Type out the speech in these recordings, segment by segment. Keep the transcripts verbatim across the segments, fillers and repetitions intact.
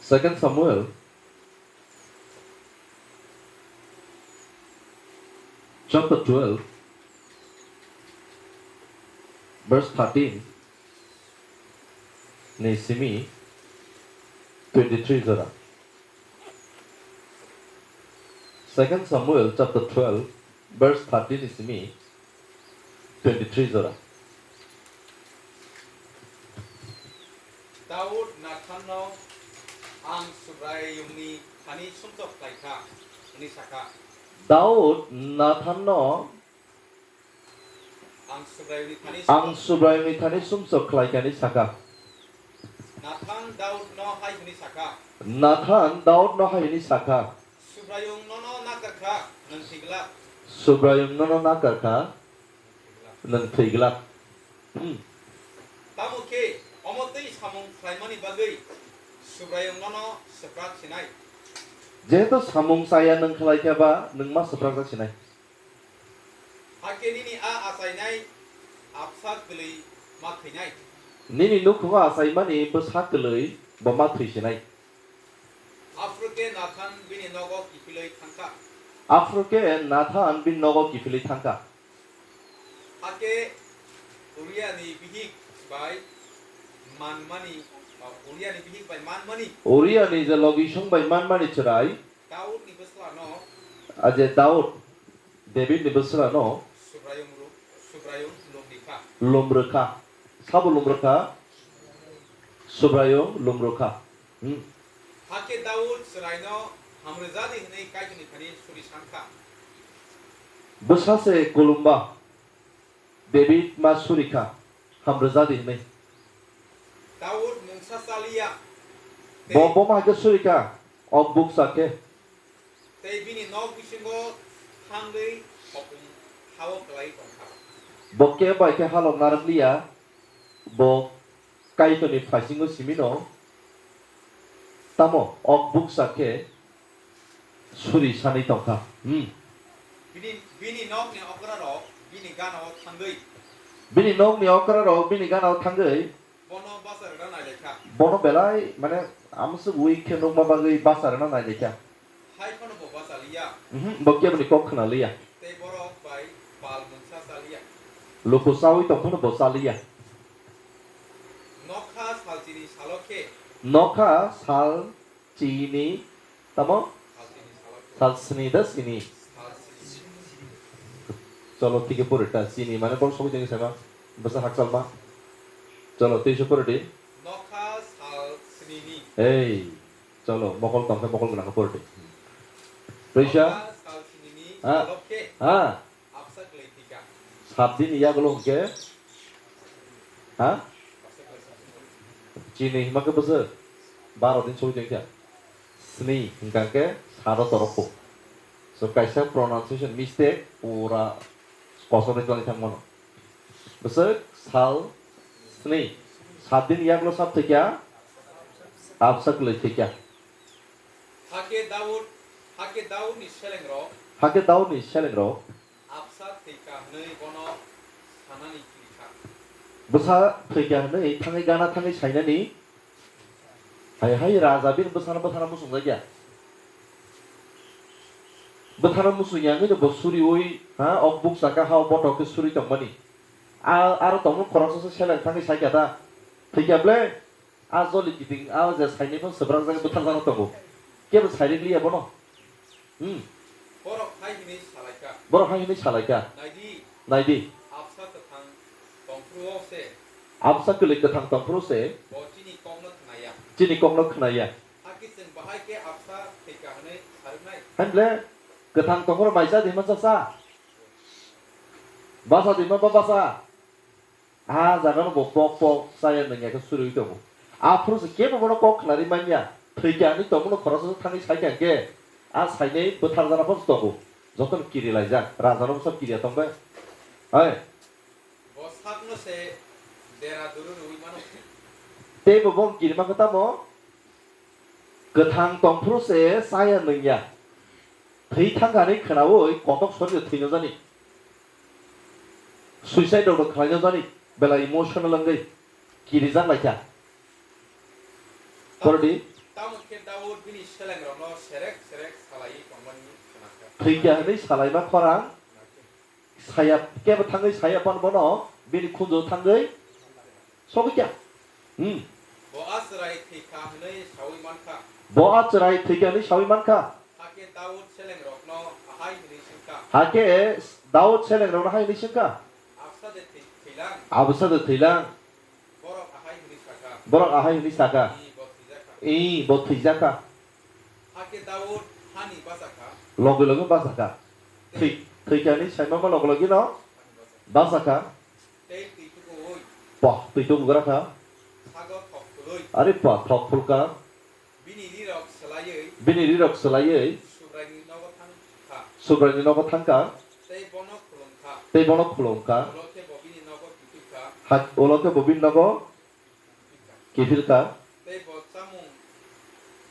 Second Samuel chapter twelve, verse thirteen ni simi twenty-three jora. Second Samuel chapter twelve, verse thirteen ni simi twenty-three jora. Daud Nathanno, "Ang Subraiyungni thani sumsok khlai kha," hwnwi sa kha. Daud Nathanno, "Ang Subraiyungni thani Ang sumsok." Subraiyungni thani sumsok khlai kha hwnwi sa kha. Nathan Daudno hai hwnwi sa kha. Nathan Daudno hai hwnwi sa kha. Subraiyung nono nakar kha, nwng thwi glak. Subraiyung nono nakar kha, nwng thwi glak. Hmm. Tamo khe omo twi samung khlaimani bagwi Subraiyung nono swprak sinai. Jehetu samung chaya nwng khlai kha ba, nwng ma swprakjak sinai. Hakhe nini a achainai absa kwlwi ma thwinai. Nini nukhungo achaimani bwsa kwlwi bo ma thwi sinai. Aphuru khe Nathan bini nogo kiphilwi thang kha. Aphuru khe Nathan bini nogo kiphilwi thang kha. Hakhe Uriani bihik bai manmani, Uriani bihik bai manmani. Uriani je logisong bai manmani chwrai. Daudni bwsla no. A je Daud, Davidni bwsla no. Subraiyung ru-, Subraiyung lumri kha. Lumrwkha. Sabo lumrwkha? Subraiyung lumrwkha. Hmm. Hakhe Daud chwraino hamrwjadi hwnwi Kaitorni thani suri san kha. Bwsa se kulumba David ma suri kha, hamrwjadi hwnwi. Daud mungsa chaliya. Bo, bo ma hai khe suri kha, ok bukcha khe. Tei bini nok bisingo thangwi hopung hao kwlai tong kha. Bo kebo bai khe halok narwk liya, bo Kaitorni phaisingo simi no tamo ok bukcha khe suri sanwi tong kha. Hmm. Bini, bini nokni okrarok bini gana-o thangwi. Bini nokni okrarok bini gana-o thangwi. Bono basa rwna nai lai kha. Bono belai, mane, amswk weak khe nukma bagwi basa rwna nai lai kha. Hai phano bo basa liya. Mhm, bo keboni kok khna liya. Tei borok bai pal mungsa cha liya. Luku chawi tong phano bo cha liya. Nokha sal chini salo khe. Nokha sal chini, tamo? Sal chini salo khe. Sal sni da sini. Sal sni. Cholo, tike pore ta, chini mane bol sogwi tengwi saima. Bwsa hakchal ma. Cholo, tei se pore di. Nokha sal sni ni. Ei. Cholo, mokol tong khe mokol gwnang khe pore di. Twi sa? Nokha sal sni ni. Ha? Salo khe. Ha? Absa kwlwi thwikha. Sat din yagulo hwnkhe? Ha? Chini hima khe bwswk? Baro din sogwi tongkha. Sni hwnkha khe sado torokho. So kaisa pronunciation mistake pura kosom ri tongwi thang mano. Bwswk sal sni. Sat din yagulo sat thwikha. Absa kwlwi thwikha. Hakhe Daud, hakhe Daudni selengrok. Hakhe Daudni selengrok. Absa thwikha hwnwi bono sanani kiri kha. Bwsa thwikha hwnwi thangwi gana thangwi sainani. Hai hai raja bini bwsano bwthana muchungjakya. Bwthana muchungya hwnwi bo suriui, ha, ok bukcha kha, ha, o botok khe suri tongmani. A, aro tongmung khoroksa se seleng thangwi saikha ta. Thwikha ble? A joli kiting, a je sainai phano swbrak jagwi bwthar jana tongo. Kebo sairik liya bono. Hmm. Borok hai hwnwi salaikha. Borok hai hwnwi salaikha. Naidi. Naidi. Absa kwthang tongphuru-o se. Absa kwlwi kwthang tongphuru se. Bo chini kokno khnaya. Chini kokno khnaya. Hakhe chwng bahai khe absa thwikha hwnwi sarwknai. Hai ble kwthang tongphuru mai cha di ma cha cha. Basa di ma ba basa. A jaga no bo pok pok chaya nungya khe suriui tongo. Aphuru se kebo bono kok khnari manya. Thwikha hinwi tongmano khoroksa thangwi saikha hwnkhe a sainai bwthar jana phano tongo. Jotono kiri laijak. Raja no bwsa kiriya tong bai. Hai. Bo sakno se dera duru rwui mano. Tei bo bo kirima khe tamo? Kwthang tongphuru se chaya nungya. Thwi thangkha hinwi khwnaui kotok sori thwino jani. Suicide rok khlaino jani. Belai emotional wngwi kirijak laikha. Kordi. Tamo khe Daud bini selengrokno serek serek salaiwi tongmani khna kha. Thwikha hwnwi salaima khorang saya, kebo thangwi saya pan bono bini khunju thangwi sogwi kha. Hmm. Bo a chwrai thwikha hwnwi saui mankha. Bo a chwrai thwikha hwnwi saui mankha. Hakhe Daud selengrokno ahai hwnwi swngkha. Hakhe Daud selengrokno hai hwnwi swngkha. Absa de thwi-, thwilang? Absa de thwilang? Borok ahai hwnwi sakha. Borok ahai hwnwi sakha. I, bo thwijakha. I, bo thwijakha. Hakhe Daud hani bachakha. Logi logi bachakha. Thwi-, thwikha hwnwi saimama logi logi no bachakha. Tei twi tukuwi. Pah, twi tukugra kha. Sago thok phulwi. Are pah, thok phulkha. Bini rirok swlaiwi. Bini rirok swlaiwi. Subraini nogo thangkha. Subraini nogo thangkha. Tei bono khulumkha. Tei bono khulumkha. Ulo khe bo bini nogo kiphilkha. Ha, ulo khe bo bini nogo kiphilkha. Tei bo chamung,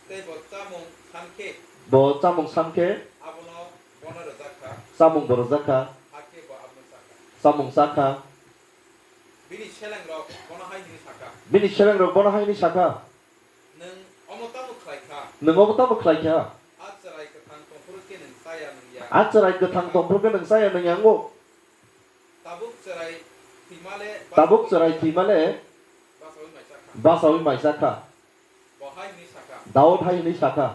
tei bo chamung sankhe. Bo chamung sankhe. Abono bono rwjakha. Chamung bo rwjakha. Hakhe bo abono chakha. Chamung chakha. Bini selengrok bono hai hwnwi sakha. Bini selengrok bono hai hwnwi sakha. Nwng omo tamo khlai kha? Nwng omo tamo khlai kha? A chwrai kwthang tongphuru khe nwng chaya nwngya. A chwrai kwthang tongphuru khe nwng chaya nwngya wngo. Tabuk chwrai thwimale. Tabuk chwrai thwimale. Basaui maisa kha. Basaui maisa kha. Bo hai hwnwi sakha. Daud hai hwnwi sakha.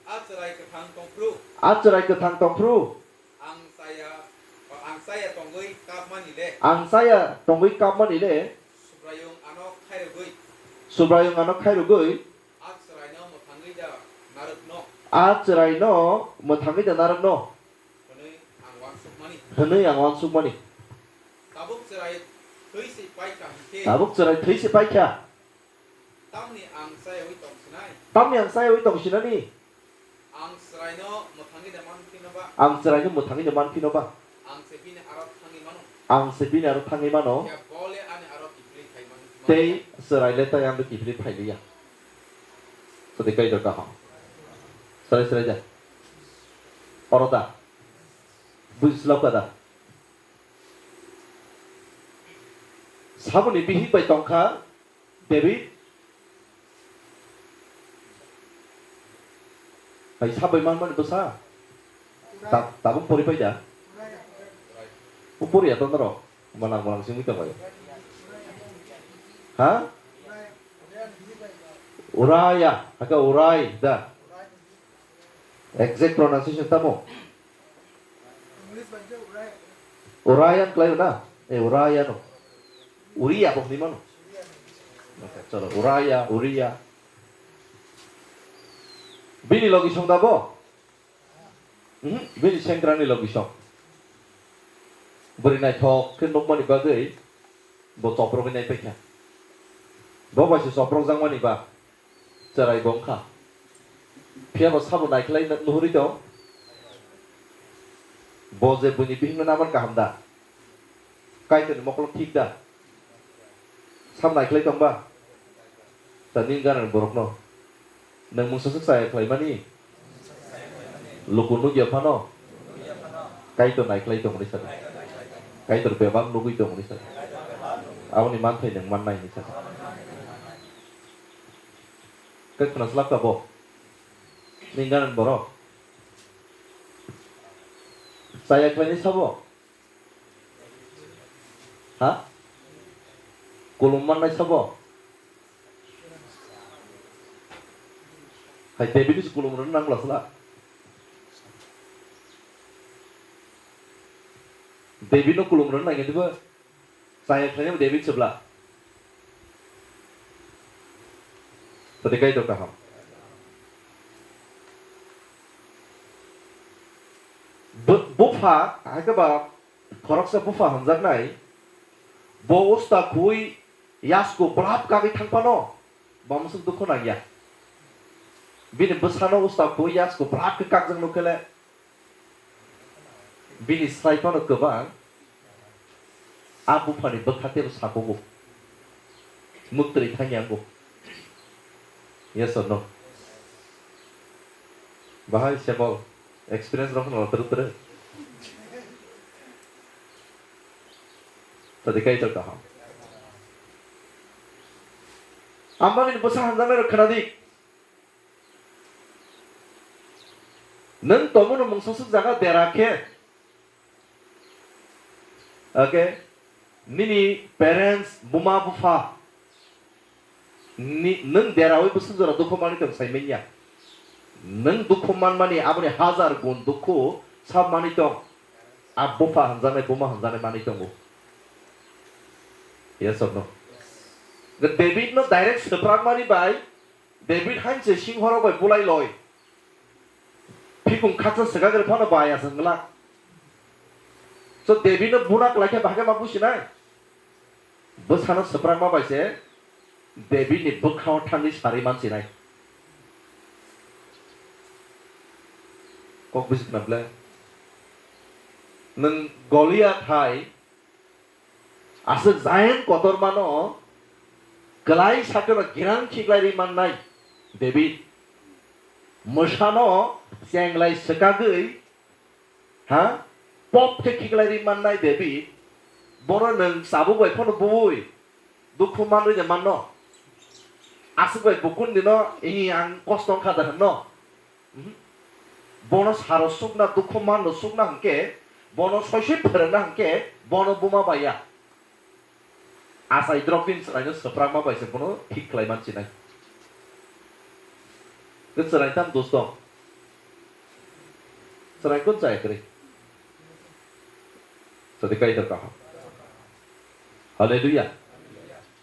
A chwrai kwthang tongphuru. A chwrai kwthang tongphuru. Ang chaya, ang chaya tongwi kapmani le. Ang chaya tongwi kapmani le. Subraiyung ano khairogwi. Subraiyung ano khairogwi. A chwraino mwthangwi da narwkno. A chwraino mwthangwi da narwkno. Hwnwi ang uansukmani. Hwnwi ang uansukmani. Tabuk chwrai thwi se paikha hwnkhe. Tabuk chwrai thwi se paikha. Tamni ang chayaui tong sinai? Tamni ang chayaui tong sinani? Ang chwraino mwthangwi da manphino ba? Ang chwraino mwthangwi da manphino ba? Ang se bini aro thangwi mano. Ang se bini aro thangwi mano. Ya bole ani aro kiphilwi phai mano. Tei chwrai le tai ang kiphilwi phai liya. Sadi kai da kaham. Chwrai chwrai da. Oro da. Bujislok da. Saboni bihik bai tongkha. David hai sabai manmani bwsa? Ta-, tabuk pori pai da? O pori ya to norok. Malang malang singwi tongbai. Ha? Uraya, haka Urai da. Exact pronunciation tamo? Uriah klai na? Eh, Uriah no. Uriah bo hinwi mano. Okay, chalo, Uriah, Uriah. Bini logi song da bo? Mhm, bini sengkrani logi song. Bwrwi naithok khe nukmani bagwi bo choprogwi naipaikha. Bo bai se choprokjakmani ba. Chwrai bo wngkha. Phiya bo sabo naikhlai nuhurwi tong? Bo je buini bihikno naman kaham da? Kaitorni mokol thik da? Sabo naikhlai tong ba? Ta nini ganani borokno. Nwng mungsa swk chaya khlaimani? Luku nukya phano? Kaitor naikhlai tong hwnwi sadi. Kaitor bebak nugwi tong hwnwi sadi. Aboni manthai nwng mannai hwnwi sadi. Khe khwna slak ta bo? Nini ganani borok? Chaya khlainai sabo? Ha? Kulum mannai sabo? Hai David se kulum rwna nangla sla. David no kulum rwna nangya diba? Chaya khlainai David se bla. Tadi kai to kaham. Bu-, bupha, hai khe ba khoroksa bupha hamjaknai, bo usta khui yasko blap kagwi thang phano, bo mwswk dukhu nangya. Bini bwsano usta khui yasko blap khe kakjak nukhe le, bini sai phano kwbang. A buphani bwkha tebo sakogo. Muktwi thangya ango. Yes or no? Bahai Semol, experience rok no twrwk twrwk. Tadi kaitor kaham. Amani bwsa hamjaknai rok khwna di. Nwng tongmano mungsa swk jaga dera khe. Okay? Nini parents, buma bupha, ni, nwng derawi bwswk jora dukhu manwi tong sai manya. Nwng dukhu manmani aboni hajar gun dukhu sa manwi tong. A bupha hamjaknai, buma hamjaknai manwi tongo. Yes or no? David no direct swprakmani bai, David hain se singhorok bai bulai loi. Phikung khaksa swkagre phano bai aswk glak. So David no buna kwlai khe bahai khe ma businai. Bwsano swprakma bai se David ni bwkhao thangwi sari mansinai. Kok busi khna ble. Nwng Goliath hai aswk giant kotormano kwlai sakeno girang khiklai ri mannai David. Mwsano chenglai swkagwi, ha? Pop khe khiklai ri mannai David. Bono nwng chabuk bai phano buwi dukhu manwi de manno. Aswk bai bukun dino, "Ih, ang kosto wngkha da," hwnno. Mhm. Bono saro sukna, dukhu manno sukna hwnkhe, bono soisoi pherengna hwnkhe, bono buma baiya. Achai drop din chwraino swprakma bai se bono thik khlai man sinai. Tei chwrai tam dos tong? Chwrai kun chaya kwrwi? Sadi Kaitor kaham. Hallelujah.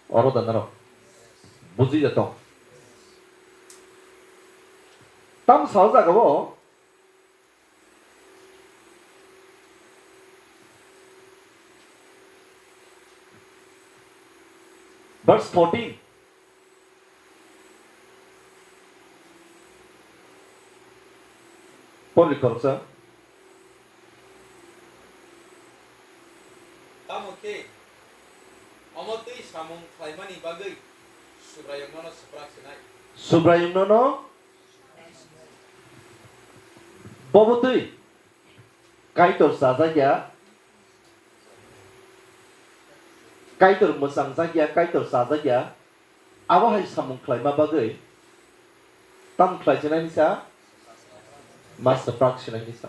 Oro da norok buji da tong. Tam sa o jaga o verse fourteen. Pori khoroksa. Tamo khe, omo twi samung khlaimani bagwi Subraiyung nono swprak sinai. Subraiyung nono bobo twi Kaitor chajak ya, Kaitor mwchang jak ya, Kaitor chajak ya. Abo hai samung khlaima bagwi tam khlai sinai sa, ma swprak sinai sa.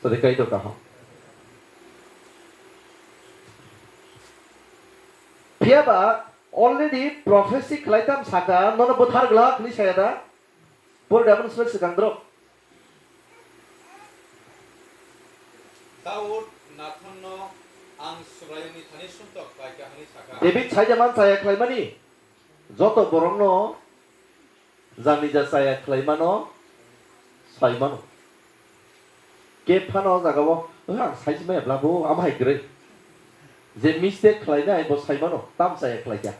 Sadi Kaitor kaham. Phiya ba already prophecy khlai tam saka, nono bwthar glak hwnwi saya da? Pori da, aboni swk swkang drop. Daud Nathanno, "Ang Subraiyungni thani sumtok khlaikha," hwnwi sakha. David saida man chaya khlaimani, joto borokno jani ja chaya khlaimano saimano. Kep phano o jagao, "Wng, ang saisi maya bla bo, amo hai kwrwi." Je mistake khlainai bo saimano, tam chaya khlaikha.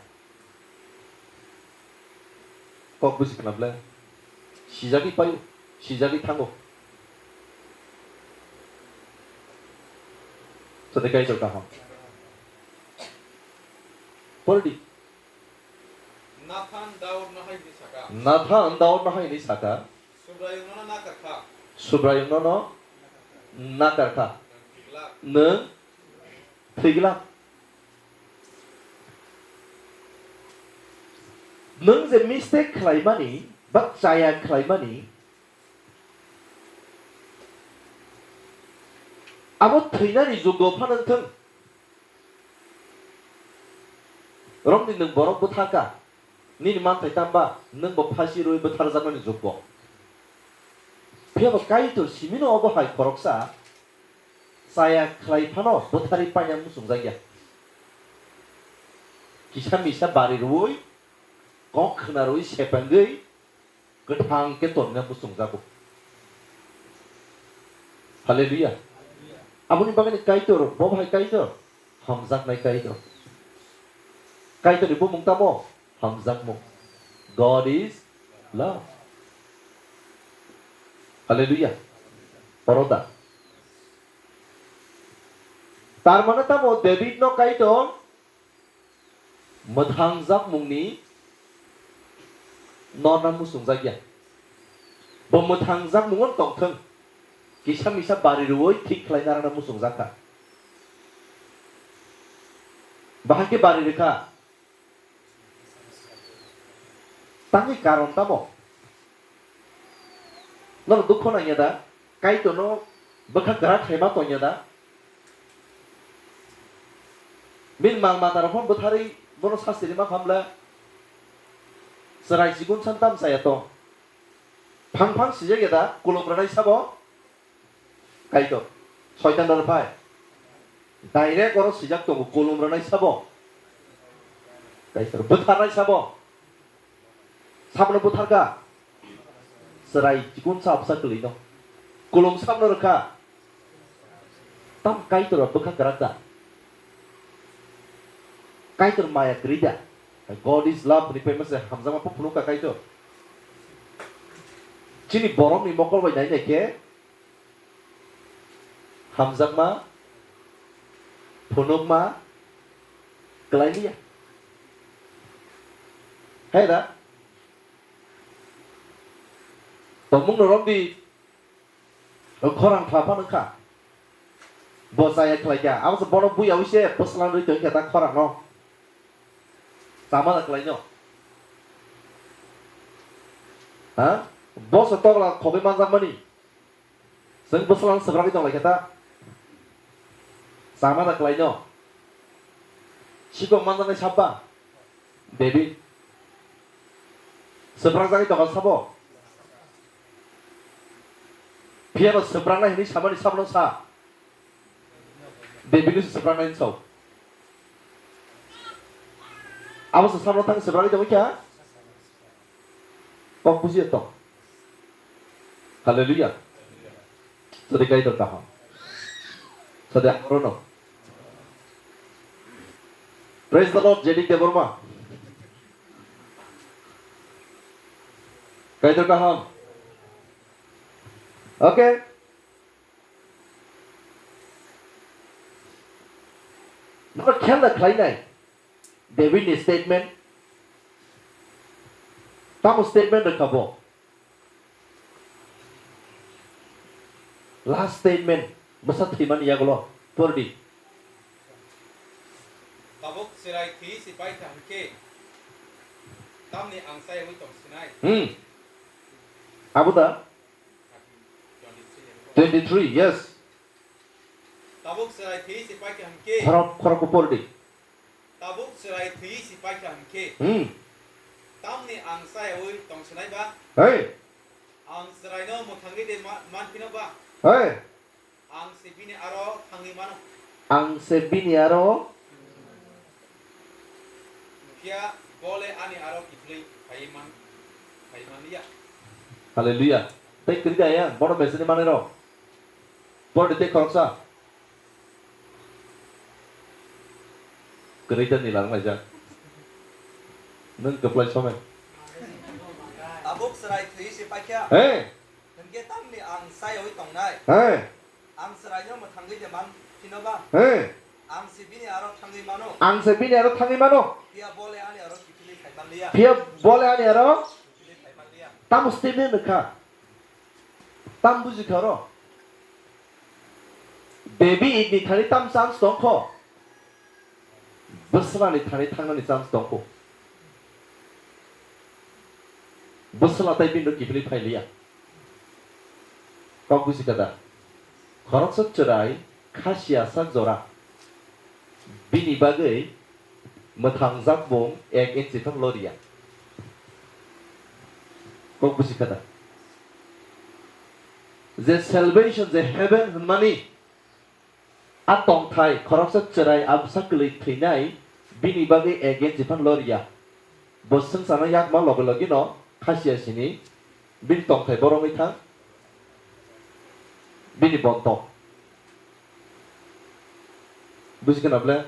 Kok busi khna ble. Sijagwi paio, sijagwi thango. Sadi Kaitor kaham. Pordi. Nathan Daudno hai hwnwi sakha. Nathan Daudno hai hwnwi sakha. Subraiyung nono nakarkha. Subraiyung nono nakarkha. Nwng thwiglak. Nwng thwiglak. Nwng je mistake khlaimani, ba chaya khlaimani, abo thwinani jugo phano wng thung. Romni nwng borok bwthar kha, nini manthai tamba nwng bo phasi rwi bwtharjakmani jugo. Phiya bo Kaitor simino obo hai khoroksa chaya khlai phano bwtharwi paina muchungjak ya. Kisa misa bari rwi, kok khna rwi sepengwi, kwthang khe tongna muchungjago. Hallelujah. Aboni bagwi Kaitor, bo hai Kaitor, hamjaknai Kaitor. Kaitorni bumung tamo? Hamjakmung. God is love. Hallelujah. Oro da. Tar mane tamo David no Kaitor mwthangjakmungni norna muchungjak ya. Bo mwthangjakmungo tongthwng, kisa misa bari rwui thik khlai narwkna muchungjak kha. Bahai khe bari rwkha. Tamni karon tamo? Nono dukho nangya da? Kaitorno bwkha kwrak khaima tongya da? Bini mal matarok phano bwtharwi bono sasti rima khamle? Chwrai chikun san tam chaya tong. Phang phang sijak ya da, kulum rwnai sabo? Kaitor. Soitan rw phai. Direct oro sijak tongo, kulum rwnai sabo? Kaitor. Bwtharnai sabo? Sabono bwtharkha? Chwrai chikun sa bwsa kwlwino. Kulum sabono rwkha? Tam Kaitor bwkha kwrak da? Kaitor maya kwrwi da? God is love hwnwi paima se hamjakma phunukha Kaitor. Chini borokni mokol bai nai nai khe hamjakma, phunukma kwlai liya. Hai da? Tongmung no romdi, khorang pha phano kha. Bo chaya khlai kha. Abo se bono buya wi se bwslang rwi tong kha ta khorang no. Chama da kwlai no. Ha? Bo se tokla khogwi manjak mani. Chwng bwslang swbrak tong lai kha ta. Chama da kwlai no. Sikok manjaknai sabba. David. Swbrak jagwi tong kha sabo. Phiya no swbraknai hwnwi samani sabno sa. David no se swbraknai hwnwi sao. Abo se sabno thang swbraknai tongwi kha. Kok bujiya tong. Hallelujah. Sadi Kaitor kaham. Sadi arono. Praise the Lord, J D Debbarma. Kaitor kaham. Okay. Nokha khel da khlainai. David ni statement. Tamo statement rwkha bo. Last statement. Bwsa thwimani yagulo. Pordi. Tabuk chwrai thwi se paikha hwnkhe, tamni ang chayaui tong sinai. Hmm. Abo da? Twenty-three, yes. Tabuk chwrai thwi se paikha hwnkhe. Khorok, khorok ko pordi. Tabuk chwrai thwi se paikha hwnkhe. Hmm. Tamni ang chayaui tong sinai ba? Hey. Ang chwraino mwthangwi de ma-, manphino ba? Hey. Ang se bini aro thangwi mano. Ang se bini aro. Phiya bole ani aro kiphilwi phaiwi man, phaiwi manliya. Hallelujah. Tei kwrwi da ya, bono besini manwi rok. Pordi tei khoroksa. Kwrwi da ni lang laijak. Nwng kwplai somai. Tabuk chwrai thwi se paikha. Hey. Hwnkhe tamni ang chayaui tongnai. Hey. Ang chwraino mwthangwi de man phino ba? Hey. Ang se bini aro thangwi mano. Ang se bini aro thangwi mano. Phiya bole ani aro kiphilwi phai manliya. Phiya bole ani aro. Kiphilwi phai manliya. Tamo statement rwkha. Tam bujikha oro. David ni thani tam chance tongkho. Bwswlani thani thangnani chance tongkho. Bwswla tai bini kiphilwi phailiya. Kok busi kada. Khoroksa chwrai khasiya sak jora. Bini bagwi mwthang jakbung ek inchi phano loriya. Kok busi kada. Je salvation, je heaven hwnmani, a tongthai khoroksa chwrai absa kwlwi thwinai, bini bagwi again jephang loriya. Bo swngcharno yakma logi logino khasiya sini bini tongthai borok wngwi thang, bini bontok. Buji khna ble?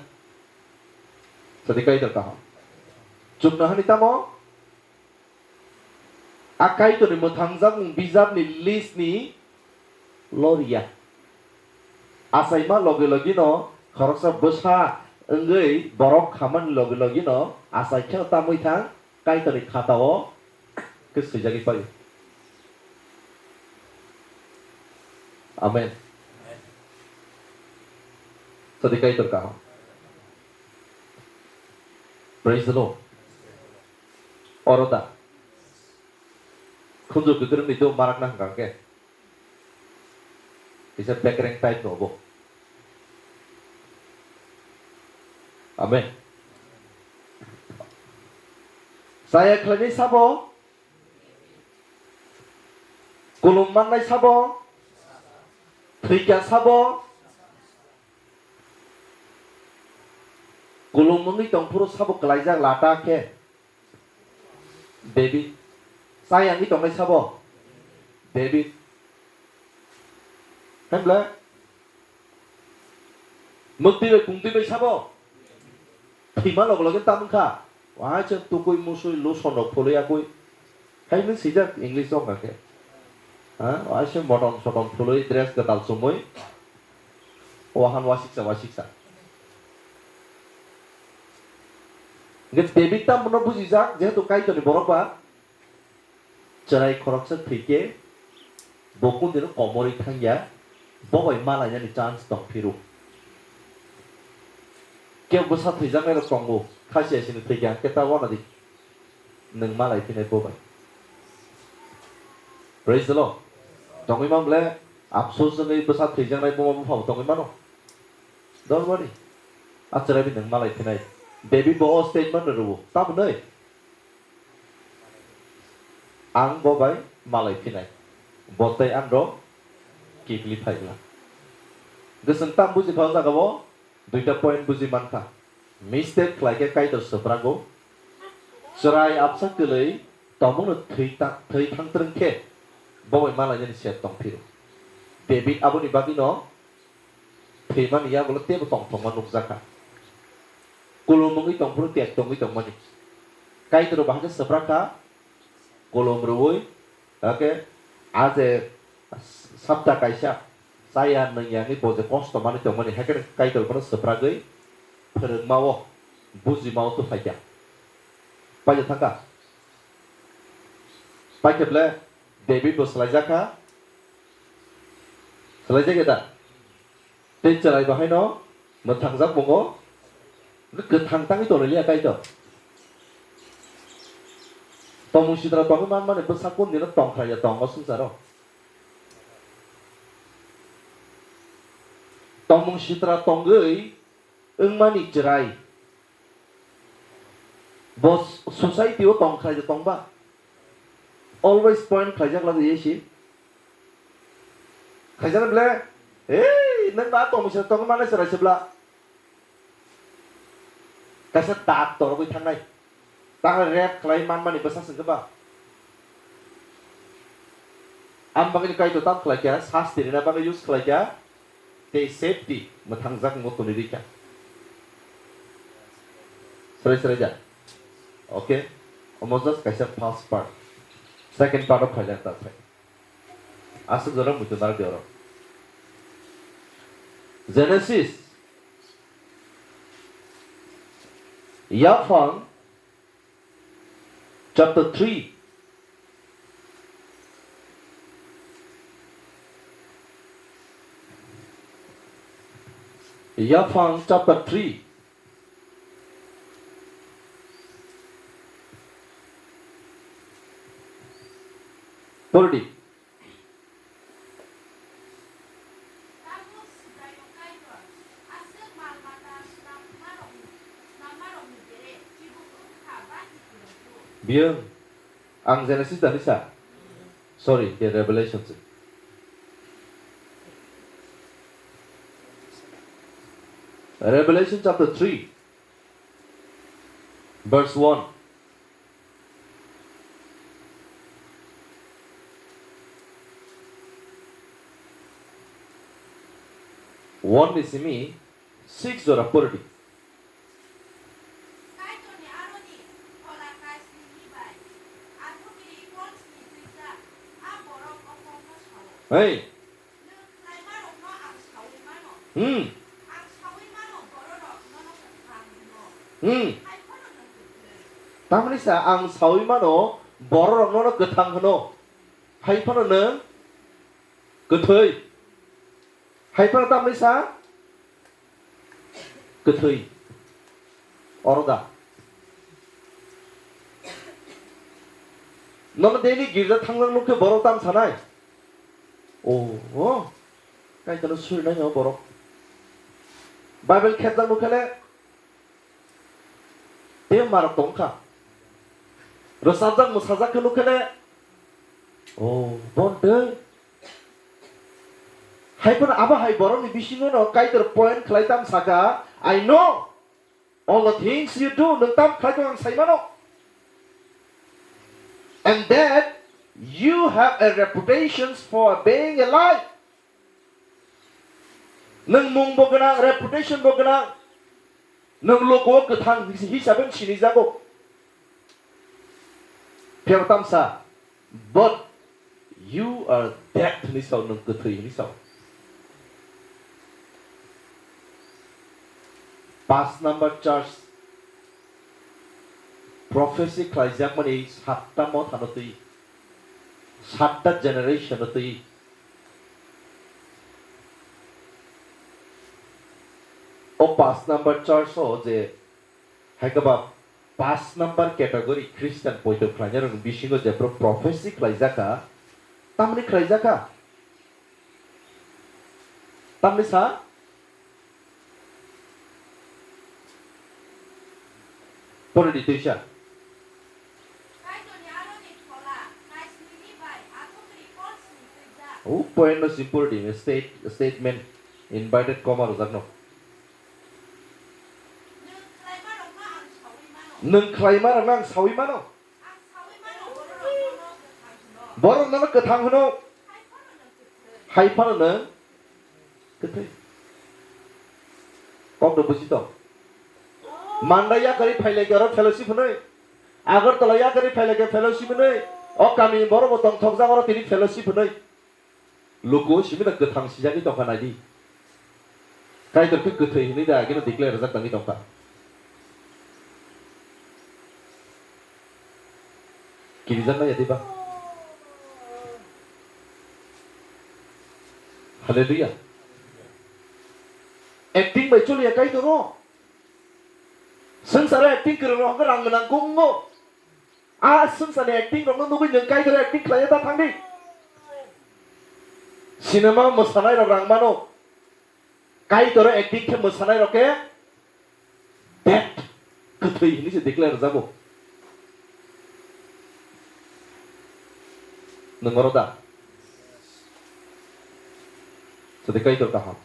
Sadi Kaitor kaham. Chuknohani tamo? A Kaitorni mwthangjakmung bijapni list ni loriya. Achaima logi logino khoroksa bwsa wngwi borok khamani logi logino achai kheno tamwi thang Kaitorni khatao khe swijagwi paio. Amen. Sadi Kaitor kaham. Praise the Lord. Oro da. Khunju kwkrwngni do marakna hwnkha khe. Kisa bekreng type no bo. Amen. Chaya khlainai sabo, kulum mannai sabo, thwikya sabo, kulum wngwi tongphuru sabo klaijak lata khe. David. Chayangwi tongnai sabo? David. Hemle? Muktwi bai pungtwi bai sabo? Thwima log loge tam wngkha. Waisa tukui musui lusonrok phulwi yakui. Hai hwnwi swijak English o hwnkha khe. Ha? Waisa motom sotom phulwi dress kwtal chumui. Wahan wasiksa wasiksa. Hingke David ta mono bujijak, jehetu Kaitorni borok ba chwrai khoroksa thwikhe bo kundino komorwi thangya, bo bai malainani chance tong phiru. Kebo bwsa thwijaknairok tongo, khasiya sini thwikha, hingke ta wanadi nwng malai phinai bo bai. Praise the Lord. Tongwi man ble, apsos wngwi bwsa thwijaknai buma buphabo tongwi mano. Don't worry. A chwrai bai nwng malai phinai. David bo o statement rw-o. Tamoni? Ang bo bai malai phinai. Bo tei ang rw kipli phaikha. Gwswng tam buji kha o jaga o. Duita point buji mankha. Mistake khlai khe Kaitor swprago. Chwrai apsa kwlwi tongmungno thwi ta-, thwi thang twrwng khe bo bai malainani sep tong phiro. David aboni bagwino thwimani yagulo teibo tongthokma nukjakha. Kulum wngwi tongphuru tek tongwi tongmani. Kaitor bo hakhe swprakha, kulum rwui, hakhe a je sapta kaisa chaya nwngyangwi bo je kosto manwi tongmani, hakhe Kaitor bono swpragwi phwrwngmao, bujimao tubukha. Paida thangkha. Paikhe ble David bo swlaijakha. Swlaijak ya da? Tei chwrai bo haino mwthangjak bungo kwthang tangwi tonwi liya Kaitor. Tongmung sitra tongwi manmani bwsa kundino tongkha ya tongo swngcharo. Tongmung sitra tongwi wngmani chwrai. Bo society o tong khlai tongba. Always point khlaijak lagi ye si. Khaijak ble, "Hey, nang ba tong misa tong mane serai sebla." Kaisa dak torogwi thangnai. Tang rep khlai manmani bwsa sengkhe ba. Am bagwi Kaitor tam khlai kha, sasti rina bagwi use khlai kha. Tei safety mwthangjak wngwi tongwi rikha. Srai srai ja. Okay. Omo just kaisa first part. Second part o phailak ta phai. Aswk jora muitu narwk de oro. Genesis. Yaphang Chapter three. Yaphang chapter three. Purdi. Biyo, ang Genesis tani sa. Sorry, the Revelation se. Revelation chapter three, verse one. One ni simi six jora purdi. Hey. Hmm. Hmm. Tamni sa ang sawi mano bororok nono kwthang hwno. Hai phano nwng kwthwi. Hai phano tamni sa kwthwi. Oro da. Nono daily girja thangjak nukhe borok tam sanai. Oh, oh. Kaitorno surinai o borok. Bible khepjak nukhe le, tei marok tongkha. Rwchapjak mwsajak khe nukhe le, oh, bon tei. Hai phano abo hai borokni bisingo no Kaitor point khlai tam saka, "I know all the things you do," nwng tam khlai tong ang sai mano. "And that you have a reputation for being a light." Nwng mung bo gwnang, reputation bo gwnang. Nwng logo kwthang hisabe sinijago. Phiya tamsa, "But you are dead," hwnwi sao, nwng kwthwi hwnwi sao. Paanch number church prophecy khlaijakmani satta mothano twi, satta generation-o twi. O paanch number church-o je hai khe ba paanch number category Christian poito khlainai rokni bisingo jephru prophecy khlaijak kha, tamni khlaijak kha? Tamni sa? Pori di twisa. O point no si pori di, state, statement, inverted comma rwjak no. Nwng khlaima rok no ang sawi mano. Borok nono kwthang hwno. Hai phano nwng kwthwi. Kok do buji tong. Manda yakarwi phailai khe oro fellowship hwnwi. Agartala yakarwi phailai khe fellowship hwnwi. O kamini borok bo tongthokjak oro tini fellowship hwnwi. Luku simi da kwthang sijagwi tongkha naidi. Kaitor khe kwthwi hwnwi da ageno declare rwjak tangwi tongkha. Kirijak nai diba? Hallelujah. Acting bai choliya Kaitor o. Swngcharo acting kwrwng rok rang gwnang gungo. A swngcharni acting rokno nugwi nwng Kaitor acting khlaiya ta thangdi. Cinema mwsanai rok rang mano. Kaitor acting khe mwsanai rok khe dead, kwthwi hinwi se declare rwjago. Nwng oro da? Sadi Kaitor kaham.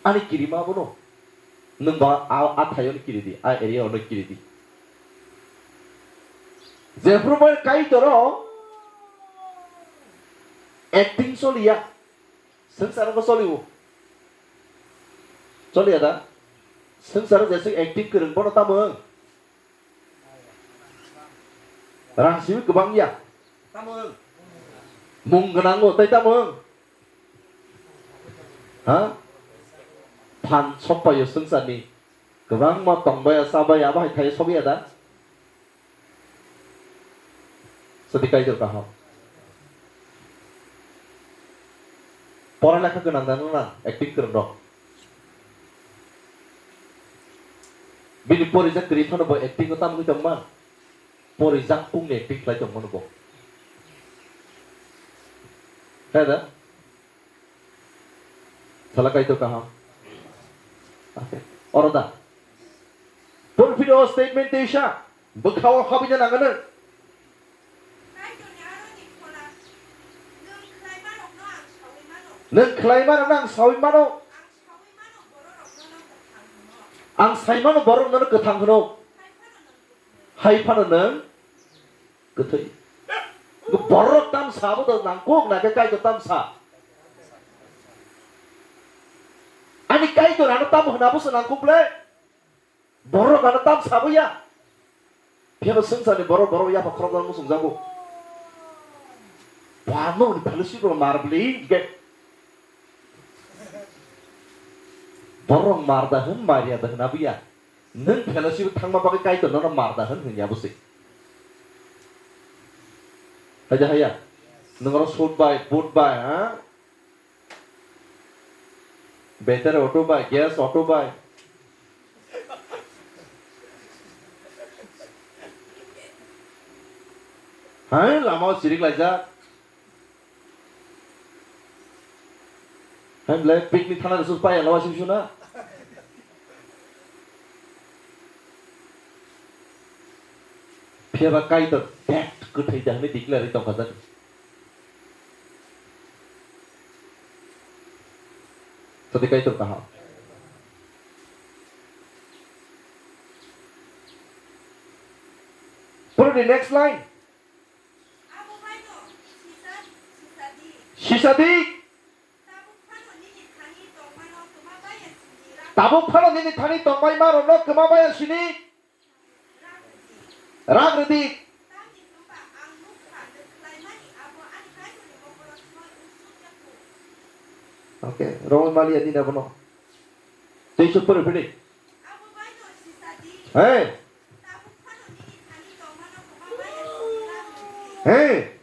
Ani kirima bono. Nwng ba a, a thaio no kiri di, a area o no kiri di. Jephru bai Kaitor o acting choliya. Swngcharo bo choli o. Choliya da? Swngcharo jeswk acting kwrwng bono tamo wng? Rang simi kwbang ya. Tamo wng? Mung gwnang o tei tamo wng? Ha? Phan sok pai o swngcharni. Kwbangma tong bai ya, cha bai ya, abo hai thai sok ya da? Sadi Kaitor kaham. Pora lekha gwnang da nang acting kwrwng rok. Bini porijak kwrwi phano bo acting o tamo wngwi tongma. Porijak pungni acting khlai tongmano bo. Khe da? Sala Kaitor kaham. Oro da. Purphi o statement teisa. Bwkhao habwina nangano. Nwng khlaima rokno ang sawi mano. Ang sai mano borok nono kwthang hwno. Hai phano nwng kwthwi. Borok tamsa abo to nangkuk na khe Kaitor tamsa. Ani Kaitor ano tamo hwna boso nangkuk le. Borok ano tamsa bo ya. Phiya bo swngcharni borok, borok yapha khoroknang muchungjago. Ba nokni fellowship rok mar bwlwi hwnkhe. Borok mar da hwn, mar ya da hwn abo ya. Nwng fellowship thangma bagwi Kaitor nono mar da hwn hwn ya bo se. Hai da hai ya. Nwng oro suit bai, boot bai, ha? Better auto bai, gas auto bai. Hai, lama o sirik laijak. Hai le picnic thana rwchuk paya lawa sibsuna. Phiya ba Kaitor dead kwthwi da hwnwi declare wi tongkha jak. Sadi Kaitor kaham. Puruni next line. Sisadi. Tabuk phano nini thani tongmai ma rokno kwma baya sini. Rang rwdi. Okay, rong mali ani na bono. Tei suk pore phini. Hey. Hey.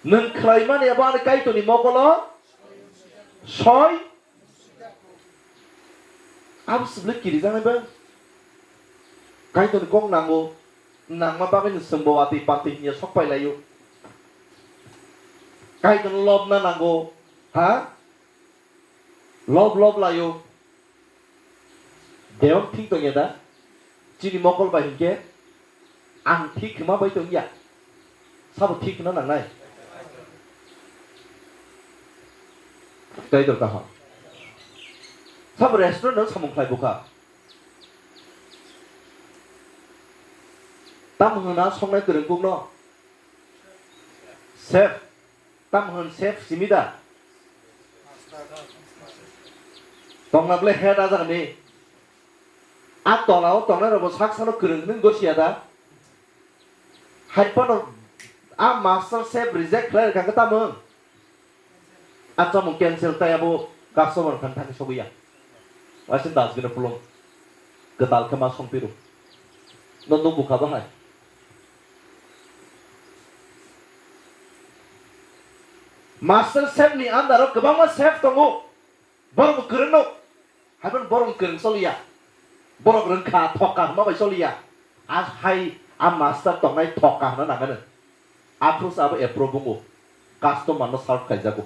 Nwng khlaimani abo ani Kaitorni mokolo soi. Abo se belai kirijaknai ba? Kaitorni kok nango, nangma bagwi no chwngbo watwi patwi hinya sok pai laio. Kaitorno lobna nango, ha? Lob lob laio. Dewang thik tongya da? Chini mokol bai hinkhe ang thik khma bai tongya. Sabo thik khna nangnai. Kaitor kaham. Sabo restaurant no samung khlai bukha. Tam hwnna songnai kwrwngkukno. Chef. Tam hwn chef simi da? Tongna ble head ajak ni. A tola o tongnai rok bo sak sano kwrwng hwnwi gosiya da? Hai phano a master chef reject khlai rwkha khe tamung? A chamung cancel tai abo customer khan thani sogwi ya. Waisa dustbin o pulung. Kwtal khe ma song piru. No nukbukha bahai. Master chef ni under o kwbangma chef tongo. Borok bo kwrwng no. Haiphano borok kwrwng choliya. Borok rwngkha, thokka hwnma bai choliya. A hai a master tongnai thokka hwnna nangmano. Aphuru se abo approve wngo. Customer no serve khaijago.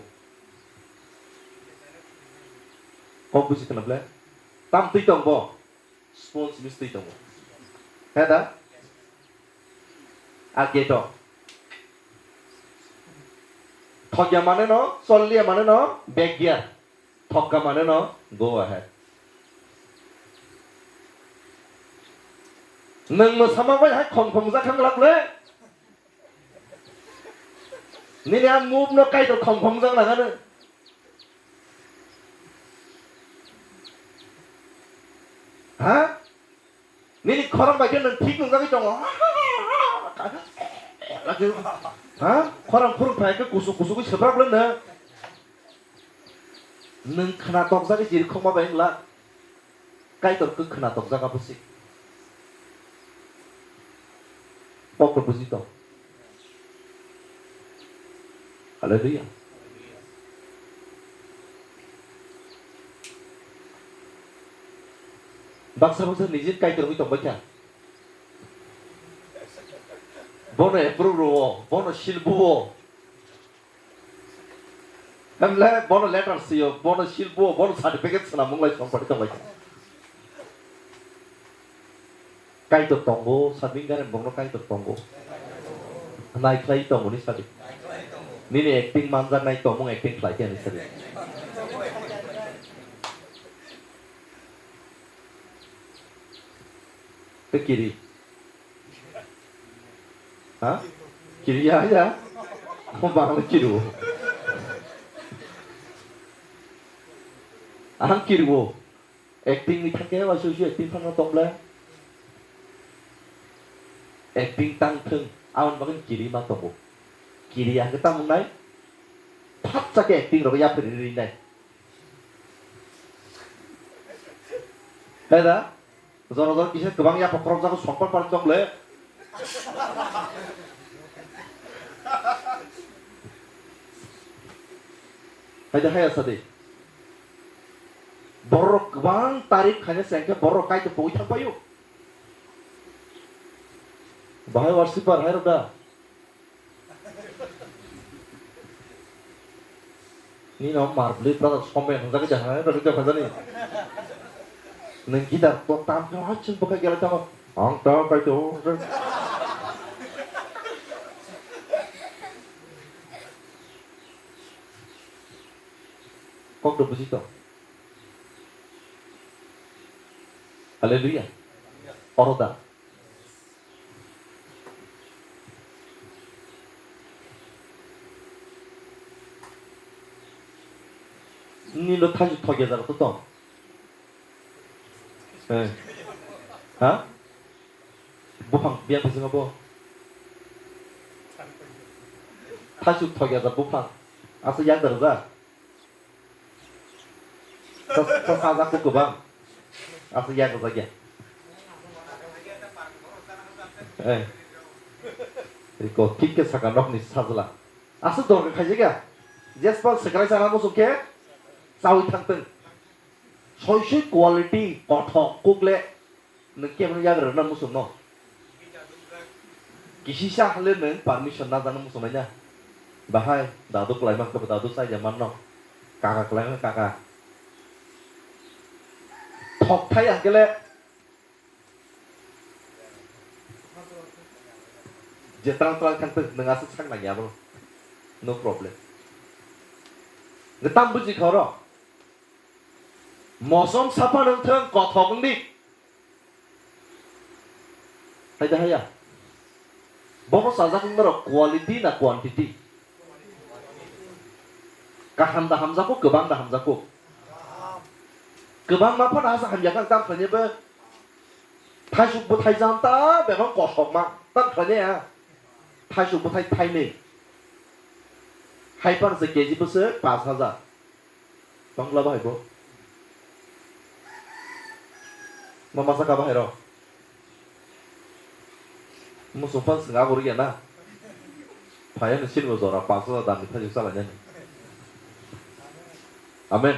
Kok buji khna ble? Tam twi tong bo? Sponge mistwi tongo. He da? A gate o. Thokya mane no, cholliya mane no, bag gear. Thokka mane no, go ahead. Nwng mwsama bai hai khongkhong jak kha glak le. Nini a move no Kaitor khongkhong jak nangano. Ha? Nini khorang bai khe nwng thik nungjagwi tongo. Ha? Khorang khurung phai khe kusuk kusugwi swprak le nwng. Nwng khna tokjagwi jiri khokma bai wng glak. Kaitor khe khna tokjak abo se. Kok khe buji tong. Hallelujah. Baksa baksa nijin Kaitor wngwi tongbai kha. Bono approve rwo, bono seal buo. Hemle bono letter sio, bono seal buo, bono certificate swnam wnglai song pari tonglai. Kaitor tongo, Sabingare bongno Kaitor tongo. Nai khlai tongo ni sabi. Nini acting manjak nai tongmung acting khlai khe ni sabi. Te kiri. Ha? Kiri ya ya. Mo bang le kiru. Ang kiru. Acting ni thangke wa susu acting phano tong le. Acting tang thung. Awan bagin kiri ma tongo. Kiri ya ke tamung nai. Phat chake acting rok ya phiri ri nai. Hai da? Jora jora kisa kwbang yapha khorokjago songpar pari tong le. Hai de hai asa de. Borok kwbang tarif khaina se hwnkhe borok kaitor pogwi thang paio. Bahai worshipper hai rok da. Nino marbli brother somben hwnjak khe jahai rwgwi tongkha jani. Nwng guitar to tam khe haching bwkha gela tamo. Ang ta kai to. Kok do buji to. Hallelujah. Oro da. Nini lo thaichuk thok ya jara to tong. Eh. Ha? Buphang biya thaichuk abo. Thaichuk thok ya jara buphang. Asa yak dara ja. Sa, sa, sajak ko kwbang. Asa yak rwjak ya. Eh. Riko thik khe saka nokni sajla. Aswk dor khe khaijak ya. Jespan swkrai chana muchung khe chawi thangtwng. Soi soi quality kothok kukle nwng kebo yagra rwna muchung no. Kisisa hale nwng permission na jana muchung nai na. Bahai dadu kwlai man khe dadu chai ya man no. Kaka kwlai man kaka. Thok thai ang khe le. Je tang tang thang thang nwng aswk sak nang ya bo. No problem. Nwng tam buji khoro. Mosom sapa nwng thang kothok wng di. Hai da haya. Bono sajak wng norok quality na quantity? Kaham da hamjako, kwbang da hamjako? Kwbang ma phano asa hamya khe ang tam khlainai bo. Thaisuk bwthai janta bebak kosokma tam khlainai a. Thaisuk bwthai thainwi. Hai phano se K G bwswk pash hajar. Bangla bahai bo. Ma masa ka bahai rok. Muchung phang swng agur ya na. Phaya ni sini bo jora pash hajar dam ni thaisuk chalai nani. Amen.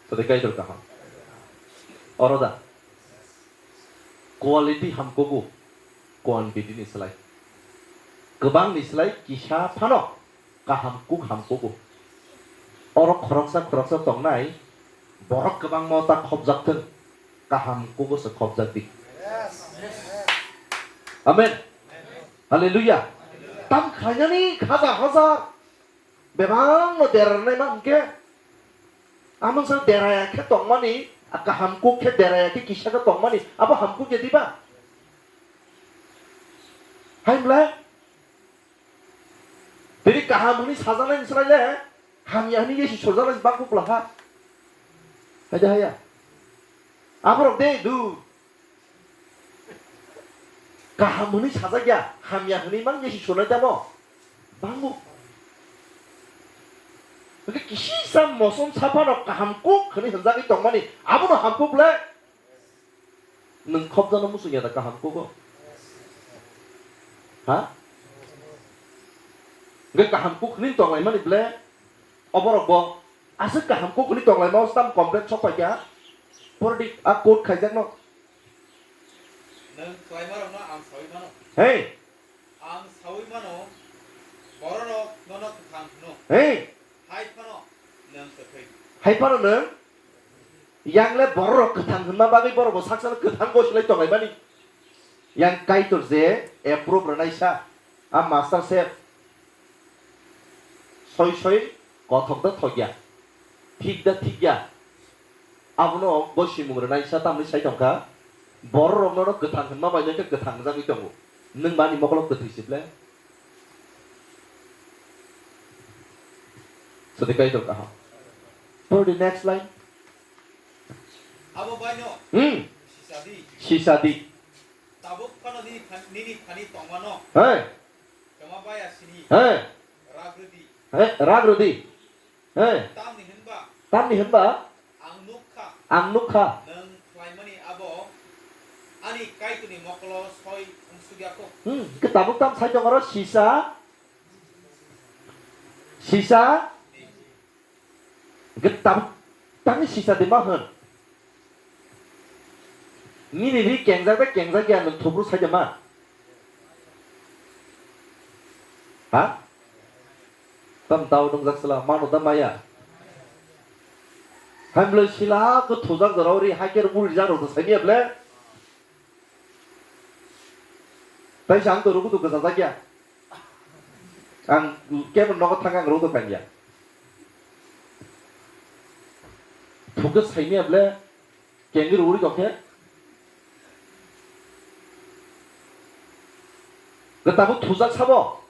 Sadi Kaitor kaham. Oro da. Quality hamkugo, quantity ni slai. Kwbang ni slai kisa phano kaham kuk hamkugo. Oro khoroksa khoroksa tongnai borok kwbangma ta khopjak thung, kaham kugo se khopjak di. Amen. Hallelujah. Tam khlainani hajar hajar. Bebak no derarnai ma hwnkhe, amon sa deraya khe tongmani, a kaham kuk khe deraya khe kisa khe tongmani, abo ham kuk ya diba? Hai mlai? Tini kaham hwnwi sajaknai ni slai le, hamya hwnwi yesi sojaknai bang kuk laha. Hai da haya? Aborok de du. Kaham hwnwi sajak ya, hamya hwnwi mang yesi sunai tamo? Bango. Hwnkhe kisisa mosom saphano kaham kuk hwnwi hwnjagwi tongmani, abono ham kuk le. Nwng khopjano muchung ya da kaham kugo? Ha? Hwnkhe kaham kuk hwnwi tonglaimani ble? Oborok bo aswk kaham kuk hwnwi tonglaima o stam complaint sok paikha. Pordi a court khaijakno. Nwng khlaimarokno ang saui mano. Hey! Ang saui mano, bororok nono kwthang hwno. Hey! Hai phano nwng kwthwi. Hai phano nwng? Yang le bororok kwthang hwnma bagwi borok bo sak sakno kwthang gosilai tonglaimani. Yang Kaitor je approve rwnaisa, a master chef. Soi soi kothok da thok ya, thik da thik ya, abono bo simung rwnaisa tamni sai tongkha. Bororokno no kwthang hwnma bai no khe kwthang wngjakgwi tongo, nwng bani mokolo kwthwi se ble. Sadi Kaitor kaham. For the next line. Abo baino. Hmm. Sisadi. Sisadi. Tabuk phano nini phan-, nini thani tongmano. Hey. Kwma baya sini. Hey. Rag rwdi. Hey, rag rwdi. Hey. Tamni hwnba. Tamni hwnba. Ang nukha. Ang nukha. Nwng khlaimani abo ani Kaitorni mokolo soi wngsukya kho. Hmm, khe tabuk tam sai tong oro sisa. Sisa. Hwnkhe tabuk tangni sisa de ma hwn? Nini ri kengjak bai kengjak ya nwng thubru sai de ma? Ha? Tam tao nungjak sila, mano da maya. Hamble sila ko thujak jorao ri, hai ke muri jak rok to saimia ble. Tai sa ang to rugu to gasa jak ya. Ang kebo nogo thang ang rugu to kanya. Thuke saimia ble. Kengir uri tongkhe. Gatabu thujak sabo.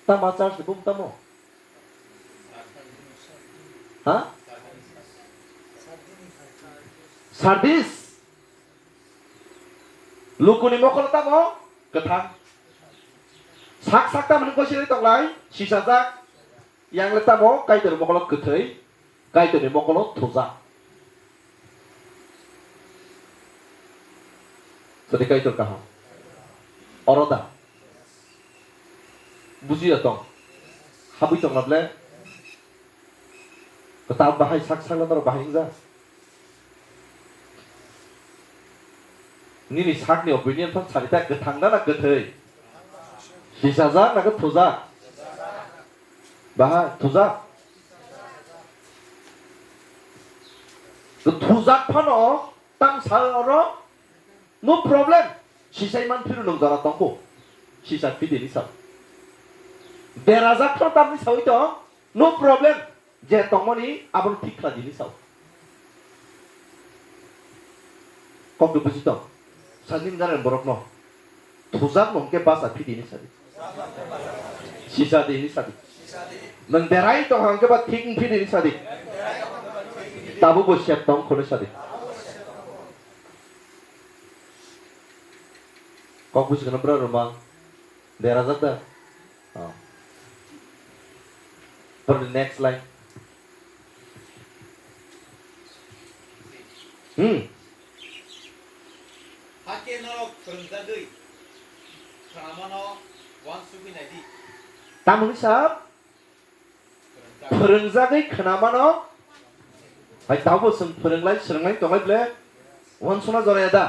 Tama church ni bum tamo? Ha? Sardis. Lukuni mokol tamo? Kwthang. Sak sak tamni koisiri tonglai, sisajak. Yang le tamo Kaitor mokolo kwthwi, Kaitorni mokolo thujak. Sadi Kaitor kaham. Oro da. Buji ya tong. Habwi tong na ble. Kwtal bahai sak sak na bahai wngja. Nini sakni opinion phan sari ta kwthang na na kwthwi? Sisajak na khe thujak? Bahai thujak. Thujak phano tang sa oro no problem. Sisai man phiru nung jora tongkho. Sisa phidi ni sa. Berajak phano tamni sawi tong. No problem. Je tongmani abono thik khlai dini sao. Kok de buji tong. Sajin garen borok no. Thujak no hwnkhe basa phidi ni sadi. Sisa di ni sadi. Nang berai tong hwnkhe ba thik phidi ni sadi. Tabu bo sep tong khone sadi. Kok buji kana bra romang. Berajak da? Oh. For the next line. Hmm. Hakhe norok phwrwngjagwi khnamano uansugwi naidi. Tamoni sap? Phwrwngjagwi khnamano, hai tabuk chwng phwrwnglai, swrwnglai tonglai ble, uansukna joraya da?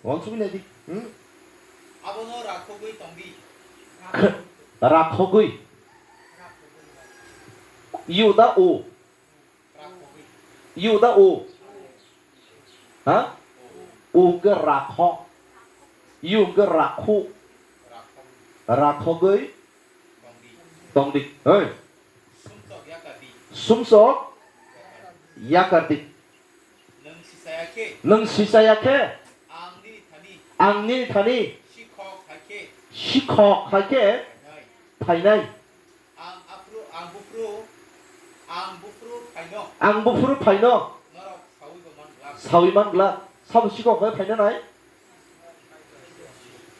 Uansukwi naidi. Hmm? Abono rakhogwi tongdi. Kh-, rakhogwi. Yu da o. Rakhogwi. Yu da o. Ha? O. O hwnkhe rakho. Yu hwnkhe rakhu. Rakhogwi. Tongdi. Hoi. Sumsok yakardi. Nwng sisaya khe. Nwng sisaya khe. Ang nini thani. Ang nini thani. Sikhok hai khe. Sikhok hai khe. Phainai. Phainai. Ang aphuru, ang buphuru, ang buphuru phaino. Ang buphuru phaino. Norok sawi bo man glak. Sawi man glak. Sabo sikhok hai phainanai.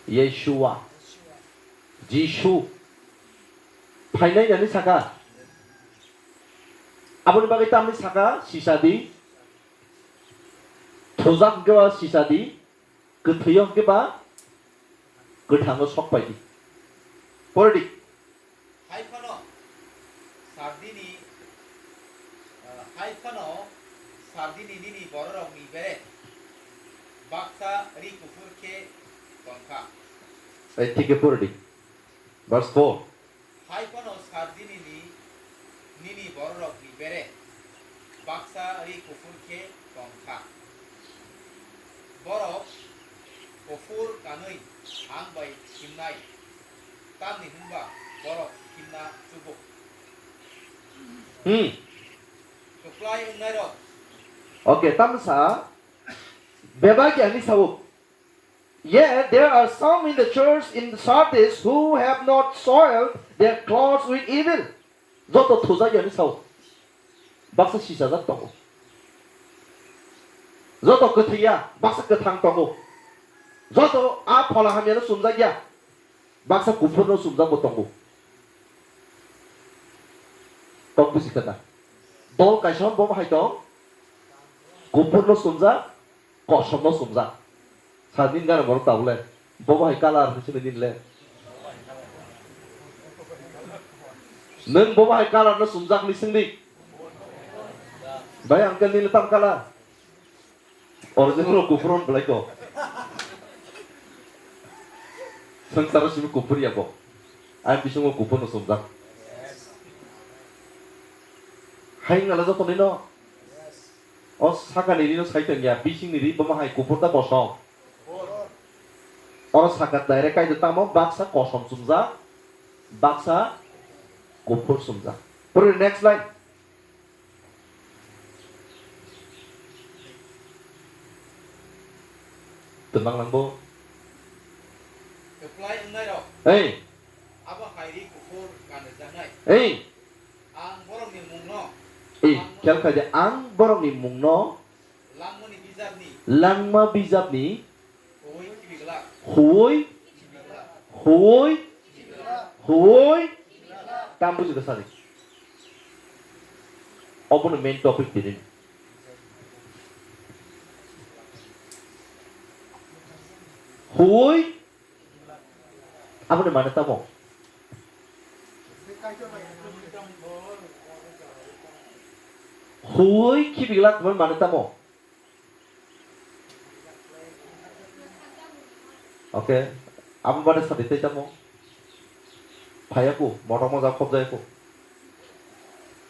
Yeshua. Jisu. Phainai nani saka. Aboni bagwi tamni saka sisa di. Thujak hwnkhe ba sisa di. Kwthwi hwnkhe ba kwthango sok pai di. Pore di. Hai phano sardini, ah, hai phano sardini nini bororokni bere baksa ri kuphur khe tongkha. Ei, thik khe pore di. Verse four. Hai phano sardini ni nini bororokni bere baksa ri kuphur khe tongkha. Borok kuphur kanwi ang bai himnai, tamni hwnba borok himna chubuk. Hmm. Kwplai wngnairok. Okay, tamsa bebak yani sao. Yet there are some in the church in Sardis who have not soiled their clothes with evil. Joto thujak yani sao. Baksa sisajak tongo. Joto kwthwi ya, baksa kwthang tongo. Joto a phola hamya no sumjak ya, baksa kuphur no sumjak bo tongo. Kok buji kha da? Dol kaisa bo hai tong, kuphur no sumjak, kosom no sumjak. Sa nini gana borok tabuk le. Bo bahai colour hinwi sini nini le. Nwng bo bahai colour no sumjak hinwi swng di. Bai uncle nini le tam colour. Original kuphur hwn belai ko. Swngcharo simi kuphur ya bo. Ang bisingo kuphur no sumjak. Hai wngla joto nino. O sakani rino sai tong ya, bisingni ri bo ma hai kuphur da kosom. Oro saka direct kai tamo baksa kosom sumjak, baksa kuphur sumjak. Puri next line. Twnang nang bo. Kwplai wngnai rok. Ei. Abo hai ri kuphur kanwi jaknai. Ei. Ang borokni mungno. Ei, langmani khel khai de, ang borokni mungno. Langmani bijapni. Langma bijapni. Huwi khibiglak. Huwi. Khibiglak. Huwi. Khibiglak. Huwi. Khibiglak. Tam buji da sadi. Obono main topic tini. Huwi. Aboni mane tamo? Huwi khibiglak hwnmani mane tamo? Okay. Abo bade sadi tei tamo? Phaiya ku, motok moja khobjaya ku.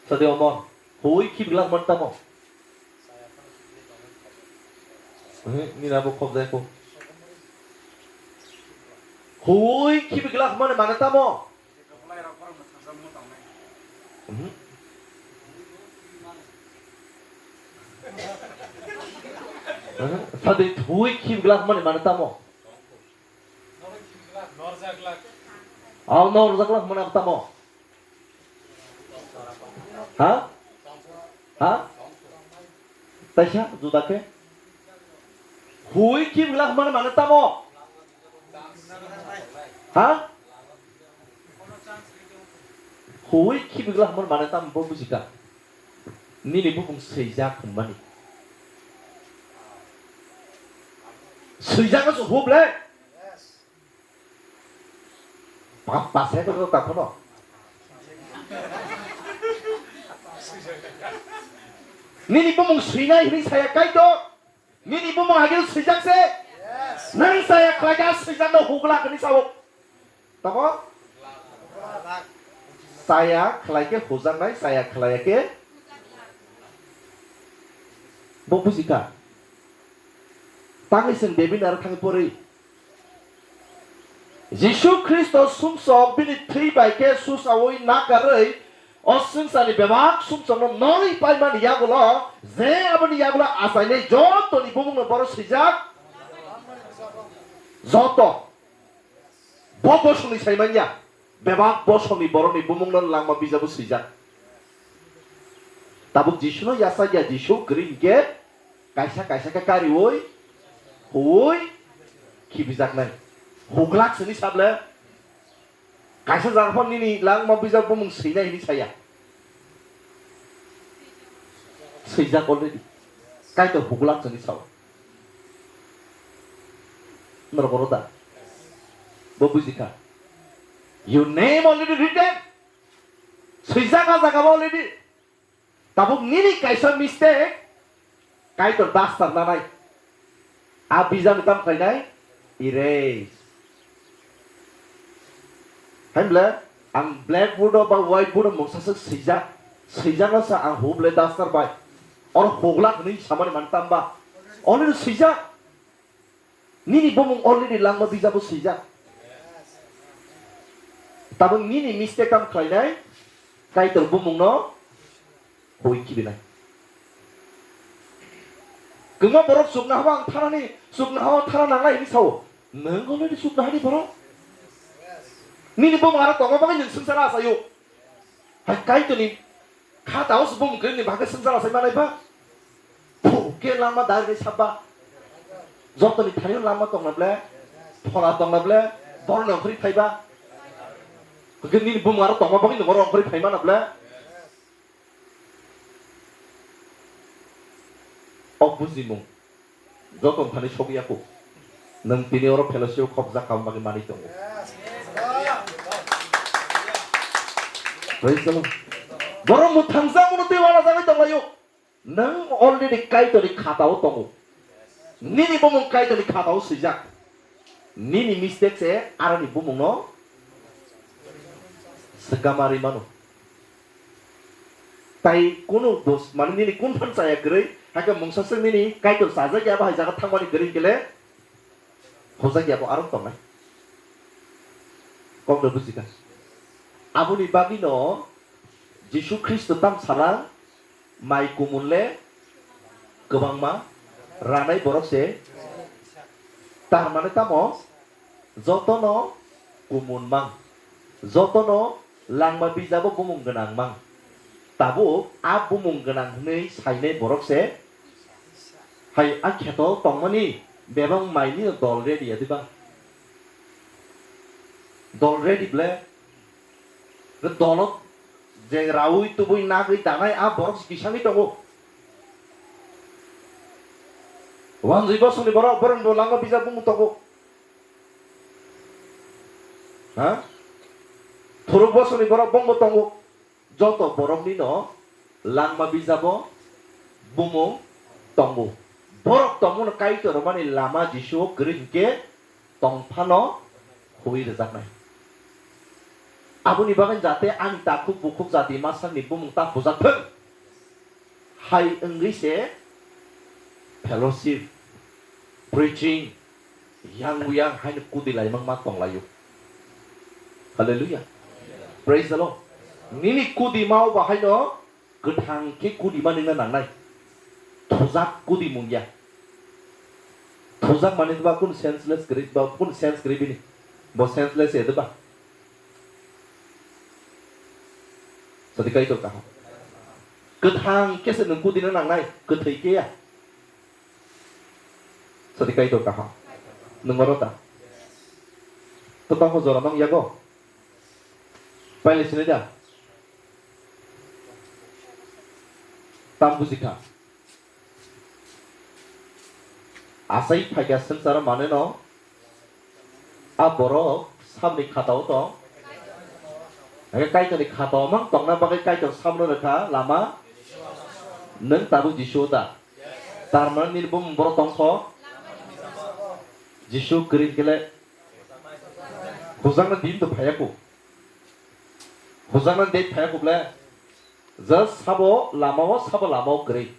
Sadi omor. Huwi khibiglak hwnmani tamo? Ehe, nini abo khobjaya ko. Huwi khibiglak hwnmani mane tamo? Mhm. Ehe, sadi huwi khibiglak hwnmani mane tamo? Norjaglak. Aw norjaglak hwnmani abo tamo? Ha? Ha? Taisa juda khe? Huwi khibiglak hwnmani mane tamo? Ha? Huwi khibiglak hwnmani mane tamo bo bujikha. Nini bumung swijak hwnmani. Swijak no se hup le. Pa, pa, se to ta kono. Nini bumung swinai hini saya Kaitor. Nini bumung agil swijak se. Nang saya khlaika swijak no huglak hini sao. Tamo? Saya khlaike hujaknai, saya khlaiya ke. Bo bujikha. Tangwi chwng David aro thangwi pori. Jisu Khristo sumsok bini thwi bai khe susaui nakarwi o swngcharni bebak sumsokno norwi paimani yagulo, je aboni yagulo achainai jotoni bumungno boro swijak. Joto. Bo bosongni saimanya. Bebak bosongni borokni bumungno langma bijabo swijak. Tabuk Jisuno yachakya, Jisu kwrwi hinkhe kaisa kaisa khe kariui, huui, khibijaknai. Huglak sini sable. Kaisa jaga phano nini langma bijap bumung swinai hinwi saya. Swijak already. Kaitor huglak sini sao. Norok oro da? Bo bujikha. Your name already written. Swijak a jaga o already. Tabuk nini kaisa mistake, Kaitor duster nanai. A bijapni tam khlainai? Erase. Hai bwle, ang blackboard o ba whiteboard o mungsa swk swijak. Swijakno sa ang huk le duster bai. Oro huglak hwnwi samani man tamba. Already swijak. Nini bumung already langma bijabo swijak. Tabuk nini mistake tam khlainai, Kaitor bumungno hui khibinai. Kwma borok chukna habo ang thanani, chukna habo thana nanglai hinwi sao. Nwng already chukna hani borok. Nini bumung aro tongma bagwi nwng swngchar achaio. Hai Kaitorni khatao se bumung kwrwini bagwi swngchar achai manai ba? Phu khe langma dai rwgwi sap ba? Jotoni thani langma tongna ble, phola tongna ble, borokni ongkhorwi phai ba? Hwnkhe nini bumung aro tongma bagwi nwng oro ongkhorwi phai mano ble? O bujimung. Joto thani sokya kho. Nwng tini oro fellowship khopjak kam bagwi manwi tongo. Praise the Lord. Borok mwthangjakmano tei uanajagwi tonglaio. Nwng already Kaitorni khatao tongo. Nini bumung Kaitorni khatao swijak. Nini mistake se aroni bumungno swkama rwi mano. Tai kunu dos, mane nini kun phan chaya kwrwi, hakhe mungsa swk nini Kaitor chajak ya, bahai jaga thangmani kwrwi hwnkhe le hojak ya bo aro tongnai. Kokno bujikha. Aboni bagwino Jisu Khristo tam sala mai kumun le kwbangma ranai borok se. Tar mane tamo? Jotono kumun mang, jotono langma bijabo bumung gwnang mang. Tabuk a bumung gwnang hwnwi sainai borok se hai a kheto tongmani bebak maini dol ready ya diba? Dol ready ble? Dolo je raui tubui nagwi danai a borok se kisangwi tongo. Wanjwi bosongni borok, borokni bo langma bijabo bumung tongo. Ha? Thuruk bosongni borok bongbo tongo. Joto boroknino langma bijabo bumung tongo. Borok tongmano Kaitor rwmani lama Jisuo kwrwi hinkhe tongphano huwi rwjaknai. Aboni bagwi jate ani takhuk bukhuk jati masakni bumung ta hujak thung. Hai wngwi se fellowship, preaching, yang yang haino kudi laimang ma tonglaio. Hallelujah. Praise the Lord. Nini kudi mao ba haino kwthang khe kudi ma ningna nangnai. Thujak kudi mungya. Thujak mani ba kun senseless kwrwi ba kun sense kwrwi bini. Bo senseless ya ba. Sadi Kaitor kaham. Kwthang khe se nwng kudina nangnai, kwthwi khe ya. Sadi Kaitor kaham. Nwng oro ta. To tamo jora nang yago. Paile sini da. Tam bujikha. Asai phaikha swngcharo maneno a borok sabni khatao tong. Hake Kaitorni khatao mang tongna bagwi Kaitor sabno rwkha lama. Nwng tabuk Jisu da? Tar mane nini bumung borok tongkho. Jisu kwrwi kele hujakna din to phaiya ku. Hujakna date phaiya ku ble. Just sabo lamao, sabo lamao kwrwi.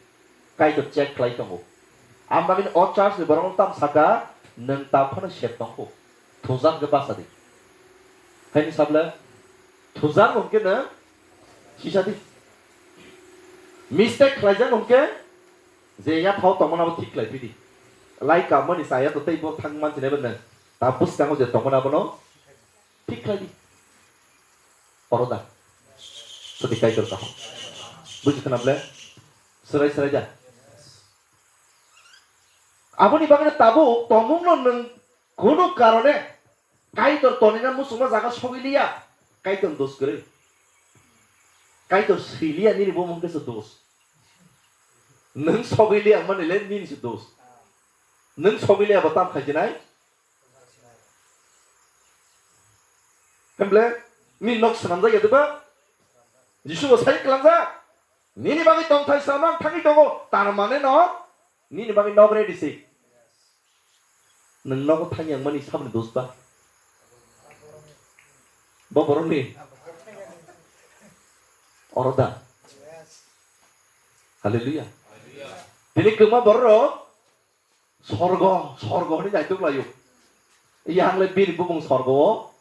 Kaitor check khlai tongo. Ang bagwino o church ni borok tam saka, nwng ta phano sep tongkho. Thujak khe basa di. Haini sable thujak hwnkhe nwng sisa di. Mistake khlaijak hwnkhe je yathao tongmani abo thik khlai phi di. Lai kamani saya to tei bo thang manchine bo nwng ta bwskango je tongmani abono thik khlai di. Oro da. Sadi Kaitor kaham. Buji khna ble? Serai serai da. Aboni bagwi tabuk tongmungno nwng kunu karone Kaitor tonina muchungma jaga sogwi liya. Kaitor dos kwrwi. Kaitor swi liya nini bo mungkhe se dos. Nwng sogwi liya mani le nini se dos. Nwng sogwi liya bo tam khaijinai. Hemble, nini nok swnamjak ya diba? Jisu bo sai kwlangjak. Nini bagwi tongthai swnamna ang thangwi tongo. Tar mane no, nini bagwi nok ready se. Nwng nogo thangya wngmani saboni dos ba? Bo borokni? Oro da. Hallelujah. Tini kwma borok rok Sorgo, sorgo hwnwi naituk laio. Yang le bini bumung sorgo o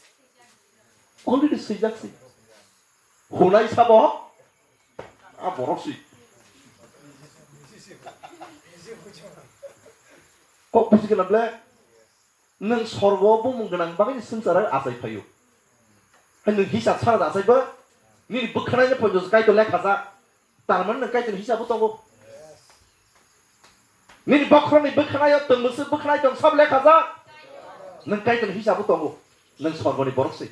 already swijak si. Hunai sabo a borok si. Kok buji gwnang ble nwng sorgo o bumung gwnang bagwi swngchar achai phaio. Hai nwng hisab sara da achai ba? Nini bwkhanai no ponjo Kaitor lekha jak. Tar mane nwng Kaitorni hisabo tongo. Nini bokhorokni bwkhanaio twng bwswk bwkhanai tong sabo lekhajak. Nwng Kaitorni hisabo tongo. Nwng sorgoni borok se.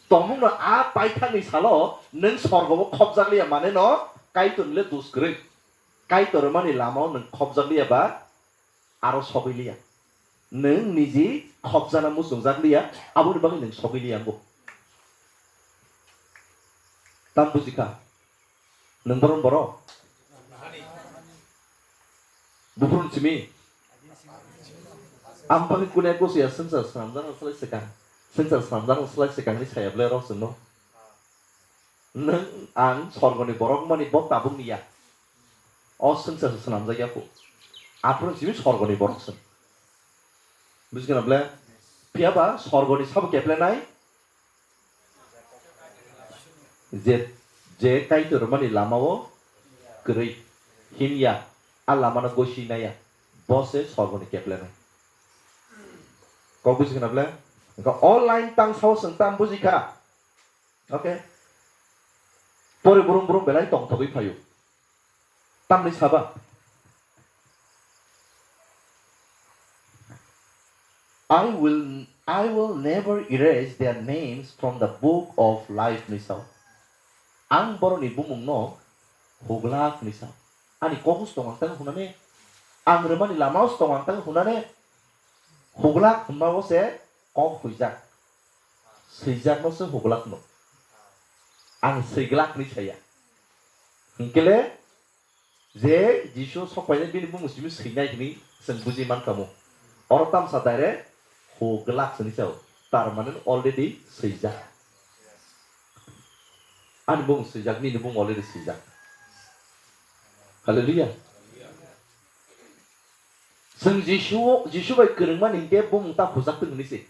Tongmungno a paithakni salo nwng sorgobo khopjak liya mane no Kaitorni le dos kwrwi. Kaitor rwmani lamao nwng khopjak liya ba aro sogwi liya. Nwng niji khopjana muchungjak liya, aboni bagwi nwng sogwi liya bo. Tam bujikha? Nwng borom borok? Buphurun simi? Ang bagwi kune kusuya swngchar swnamjakno slai swkang. Swngchar swnamjakno slai swkangni saya ble rw chwngno. Nwng ang sorgoni borok mani bo tabukni ya. O swngchar swnamjak ya kho. Aphuru simi sorgoni borok chwng. Bujikha na ble? Phiya ba sorgoni sabo keplenai? Je, je Kaitor mani lamao kwrwi, himya, a lamano gosi naiya, bo se sorgoni keplenai. Kok bujikha na ble? Hwnkhe o line tang sao chwng tam bujikha. Okay? Pore brum brum belai tongthogwi phaio. Tamni saba? I will, I will never erase their names from the book of life, ni sao. Ang borokni bumungno huglak, ni sao. Ani kok tong ang tang hunane, ang rwmani lama tong ang tang hunane, huglak hwnma o se kok huijak. Swijakno se huglak no. Ang swiglak ni saya. Hwnkhe le je Jisu sok painai bini bumung simi swinai hwnwi chwng buji man kamo. Oro tamsa direct huglak sini sao. Tar mane already swijak. Ani bumung swijak, nini bumung already swijak. Hallelujah. Chwng Jisu, Jisu bai kwrwngmani hinkhe bumung ta hujak tong hwnwi se.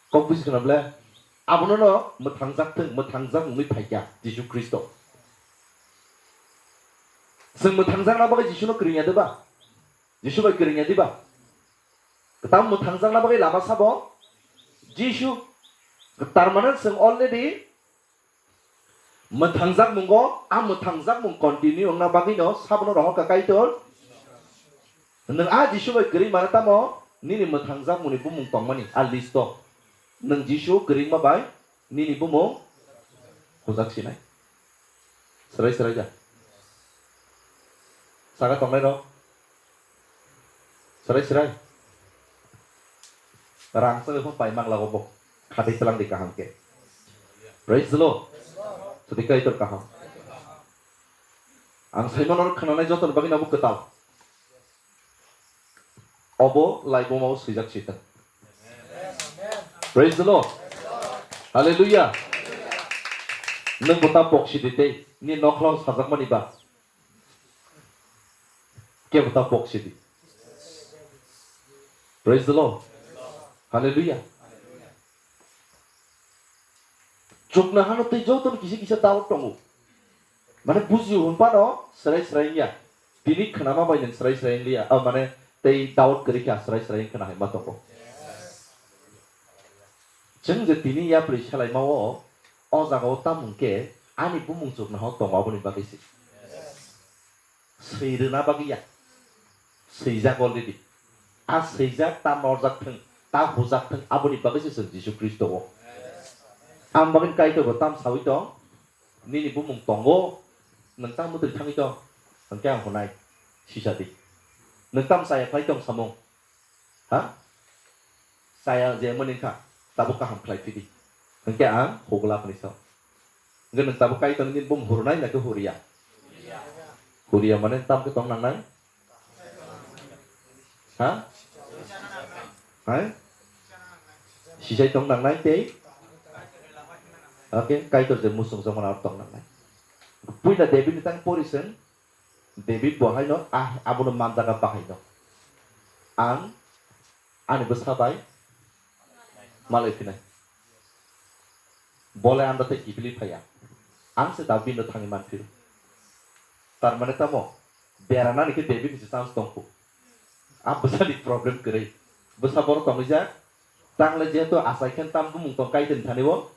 Kok buji khna ble? Abono no mwthangjak thwng, mwthangjak wngwi phaikha Jisu Khristo. Chwng mwthangjakna bagwi Jisuno kwrwngya diba? Jisu bai kwrwngya diba? Kwtal mwthangjakna bagwi lama sabo Jisu. Tar mane chwng already mwthangjak mungo, a mwthangjak mung continue wngna bagwino sabono rohor kha Kaitor. Nwng a Jisu bai kwrwi mano tamo nini mwthangjak mungni bumung tongmani a list o. Nwng Jisu kwrwima bai nini bumung hujak sinai. Swrai swrai ja. Saka tongnai rok. Swrai swrai. Rang swrai phone pai mangla go bo. Khatwi tlang di kaham khe. Praise the Lord. Sadi Kaitor kaham. Ang saimano khwnanai joto ni bagwi nabo kwtal. Obo laibuma o swijak sitang. Praise the Lord. Hallelujah. Nwng bo ta pok sidi tei ni nokhla o sajakmani ba. Kebo ta pok sidi. Praise the Lord. Hallelujah. Chukna hano tei joto ni kisa kisa doubt tongo. Mane bujio hwn phano swrai swrai wngya. Tini khwnama bai nwng swrai swrai wngya. Ah, mane tei doubt kwrwi kha swrai swrai wngkhwna hai ma tongo. Chwng je tini yapri selaima o, o jaga o tamung khe ani bumung chukna hwn tongo aboni bagwi se. Swi rwna bagwi ya. Swijak already. A swijak ta norjak thwng, ta hujak thwng, aboni bagwi se chwng Jisu Khristo o. Ang bagwi Kaitor bo tam sawi tong, nini bumung tongo, nwng ta mwtwi thangwi tong, hwnkhe ang hwnai, sisa di. Nwng tam chaya phlai tong samung, ha? Chaya je mani kha, tabuk kaham khlai phidi. Hwnkhe ang hugulak ni sao. Hwnkhe nwng tabuk Kaitor nini bumung hurunai na khe huriya? Huriya mane tam khe tong nangnai? Ha? Hai? Sisai tong nangnai tei? Okay, Kaitor je muchung jongmani aro tong nangnai. Puila David ni tang pori chwng, David bo haino, ah, abono manjaga bahaino. Ang ani bwsa bai malai phinai. Bole anda tei kibili phaiya. Ang se David no thangwi man phiro. Tar mane tamo? Beranani khe David ni se chance tongkho. A bwsani problem kwrwi. Bwsa borok tongwi jak. Tangle jehetu achai khe tam bumung tong Kaitor ni thani o.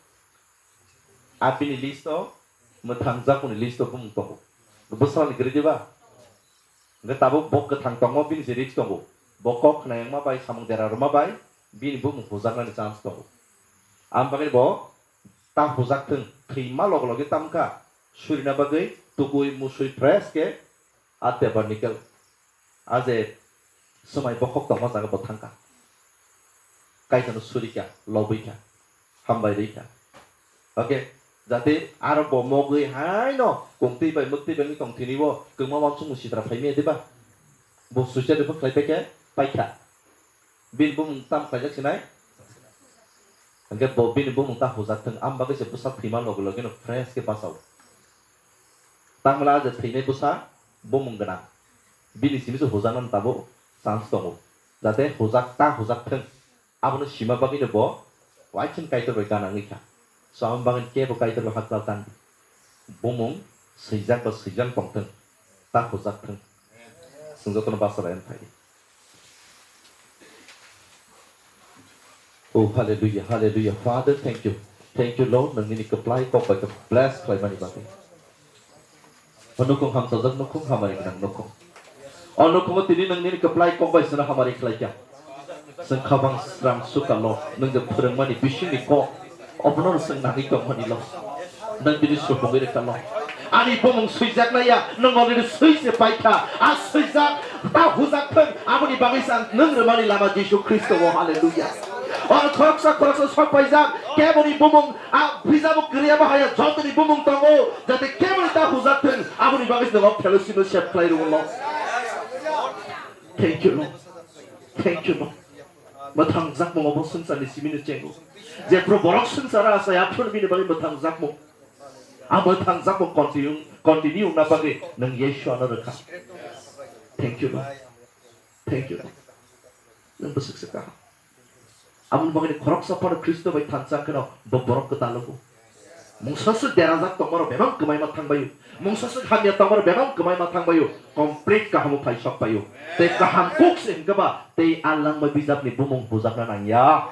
A bini list o, mwthangjakmani list o bumung tongo. Bwsani kwrwi diba? Hwnkhe tabuk bo kwthang tongma bini se risk tongo. Bo kok khna wngma bai, samung dera rwma bai, bini bumung hujaknani chance tongo. Ang bagwi bo ta hujak thwng, thwima loge loge tamkha, surina bagwi tukui musui fresh khe, a tabernacle, a je swmai bokhok tongma jaga bo thangkha. Kaitorno surikha, lobwikha, hambai rikha. Okay, jate aro bo mogwi haino kongtwi bai mwktwi bai wngwi tong thini bo kwma wansukmung sitra phaimaya diba? Bo suicide bo khlai paikha, paikha. Bini bumung tam khlaijak sinai? Hwnkhe bo bini bumung ta hujak thung, am bagwi se bwsa thwima logi logi no fresh khe bachao. Tangmala je thwinai bwsa bumung gwnang. Bini simi se hujaknani tabuk chance tongo. Jate hujak ta hujak thung. Abono sima bagwino bo uaising Kaitor bai gana wngwi kha. So, aboni bagwino kebo Kaitor bai hakchal tang di. Bumung swijak ba swijak tongthung, ta hujak thung. Chwng jotono bachalaina phai di. Oh, hallelujah, hallelujah. Father, thank you. Thank you, Lord. Nang nini kwplai kok bai khe bless khlaimani bagwi. O nukhung hamsajak nukhung, hamari gwnang nukhung. O nukhungo tini nwng nini kwplai kok bai chwngno hamari khlaikha. Chwng khabang srang sukha lo, nwng je phwrwngmani bisingni kok, obono chwng nangwi tongmani lo. Nwng tini supungwi rwkha lo. Ani bumung swijaknai ya, nwng already swi se paikha. A swijak, ta hujak thung, aboni bagwi se ang nwng rwmani lama Jisu Khristo o, hallelujah. Oro khoroksa khoroksa sok paijak, keboni bumung, a bijabo kwrwi abo haya, jotoni bumung tongo, jate keboni ta hujak thung, aboni bagwi se nwng o fellowship no sep khlai rwo lo. Thank you, Lord. Thank you, Lord. Mwthangjakmung obo swngcharni simino chengo. Jephru borok swngchara achai, aphuru bini bagwi mwthangjakmung. A mwthangjakmung continue, continue wngna bagwi nwng Yesu ano rwkha. Thank you, Lord. Thank you, Lord. Nwng bwswk se kaham. Aboni bagwi khoroksa phano Khristo bai thansa kheno bo borok kwtal wngkho. Mungsa swk derajak tongmarok bebak kwmaima thangbaio. Mungsa swk hamya tongmarok bebak kwmaima thangbaio. Complete kahamo phai sok paio. Tei kaham kuk se hwnkhe ba tei a langma bijapni bumung bujakna nangya.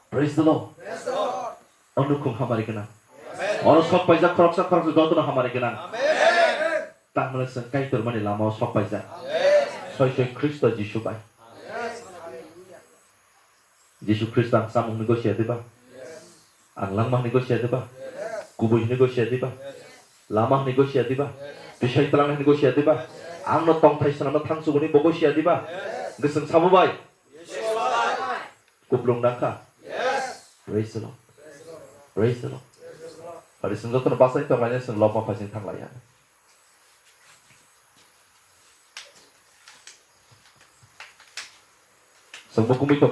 Praise the Lord. O nukhung hamari gwnang. Oro sok paijak khoroksa khoroksa jotono hamari gwnang. Tangmani chwng Kaitor mani lama o sok paijak. Soi soi Khristo Jisu bai. Jisu Khristo ang chamung hwnwi gosiya diba? Ang langma hwnwi gosiya diba? Kubui hwnwi gosiya diba? Lama hwnwi gosiya diba? Bisai twlang hwnwi gosiya diba? Ang no tongthai swnamna thangsugo hwnwi bo gosiya diba? Hwnkhe chwng sabo bai? Kuplung nangkha? Praise the Lord. Praise the Lord. Ori chwng jotono bachai tonglaina chwng lobma phaising thanglaiya. Chwng bo kumui tonglai.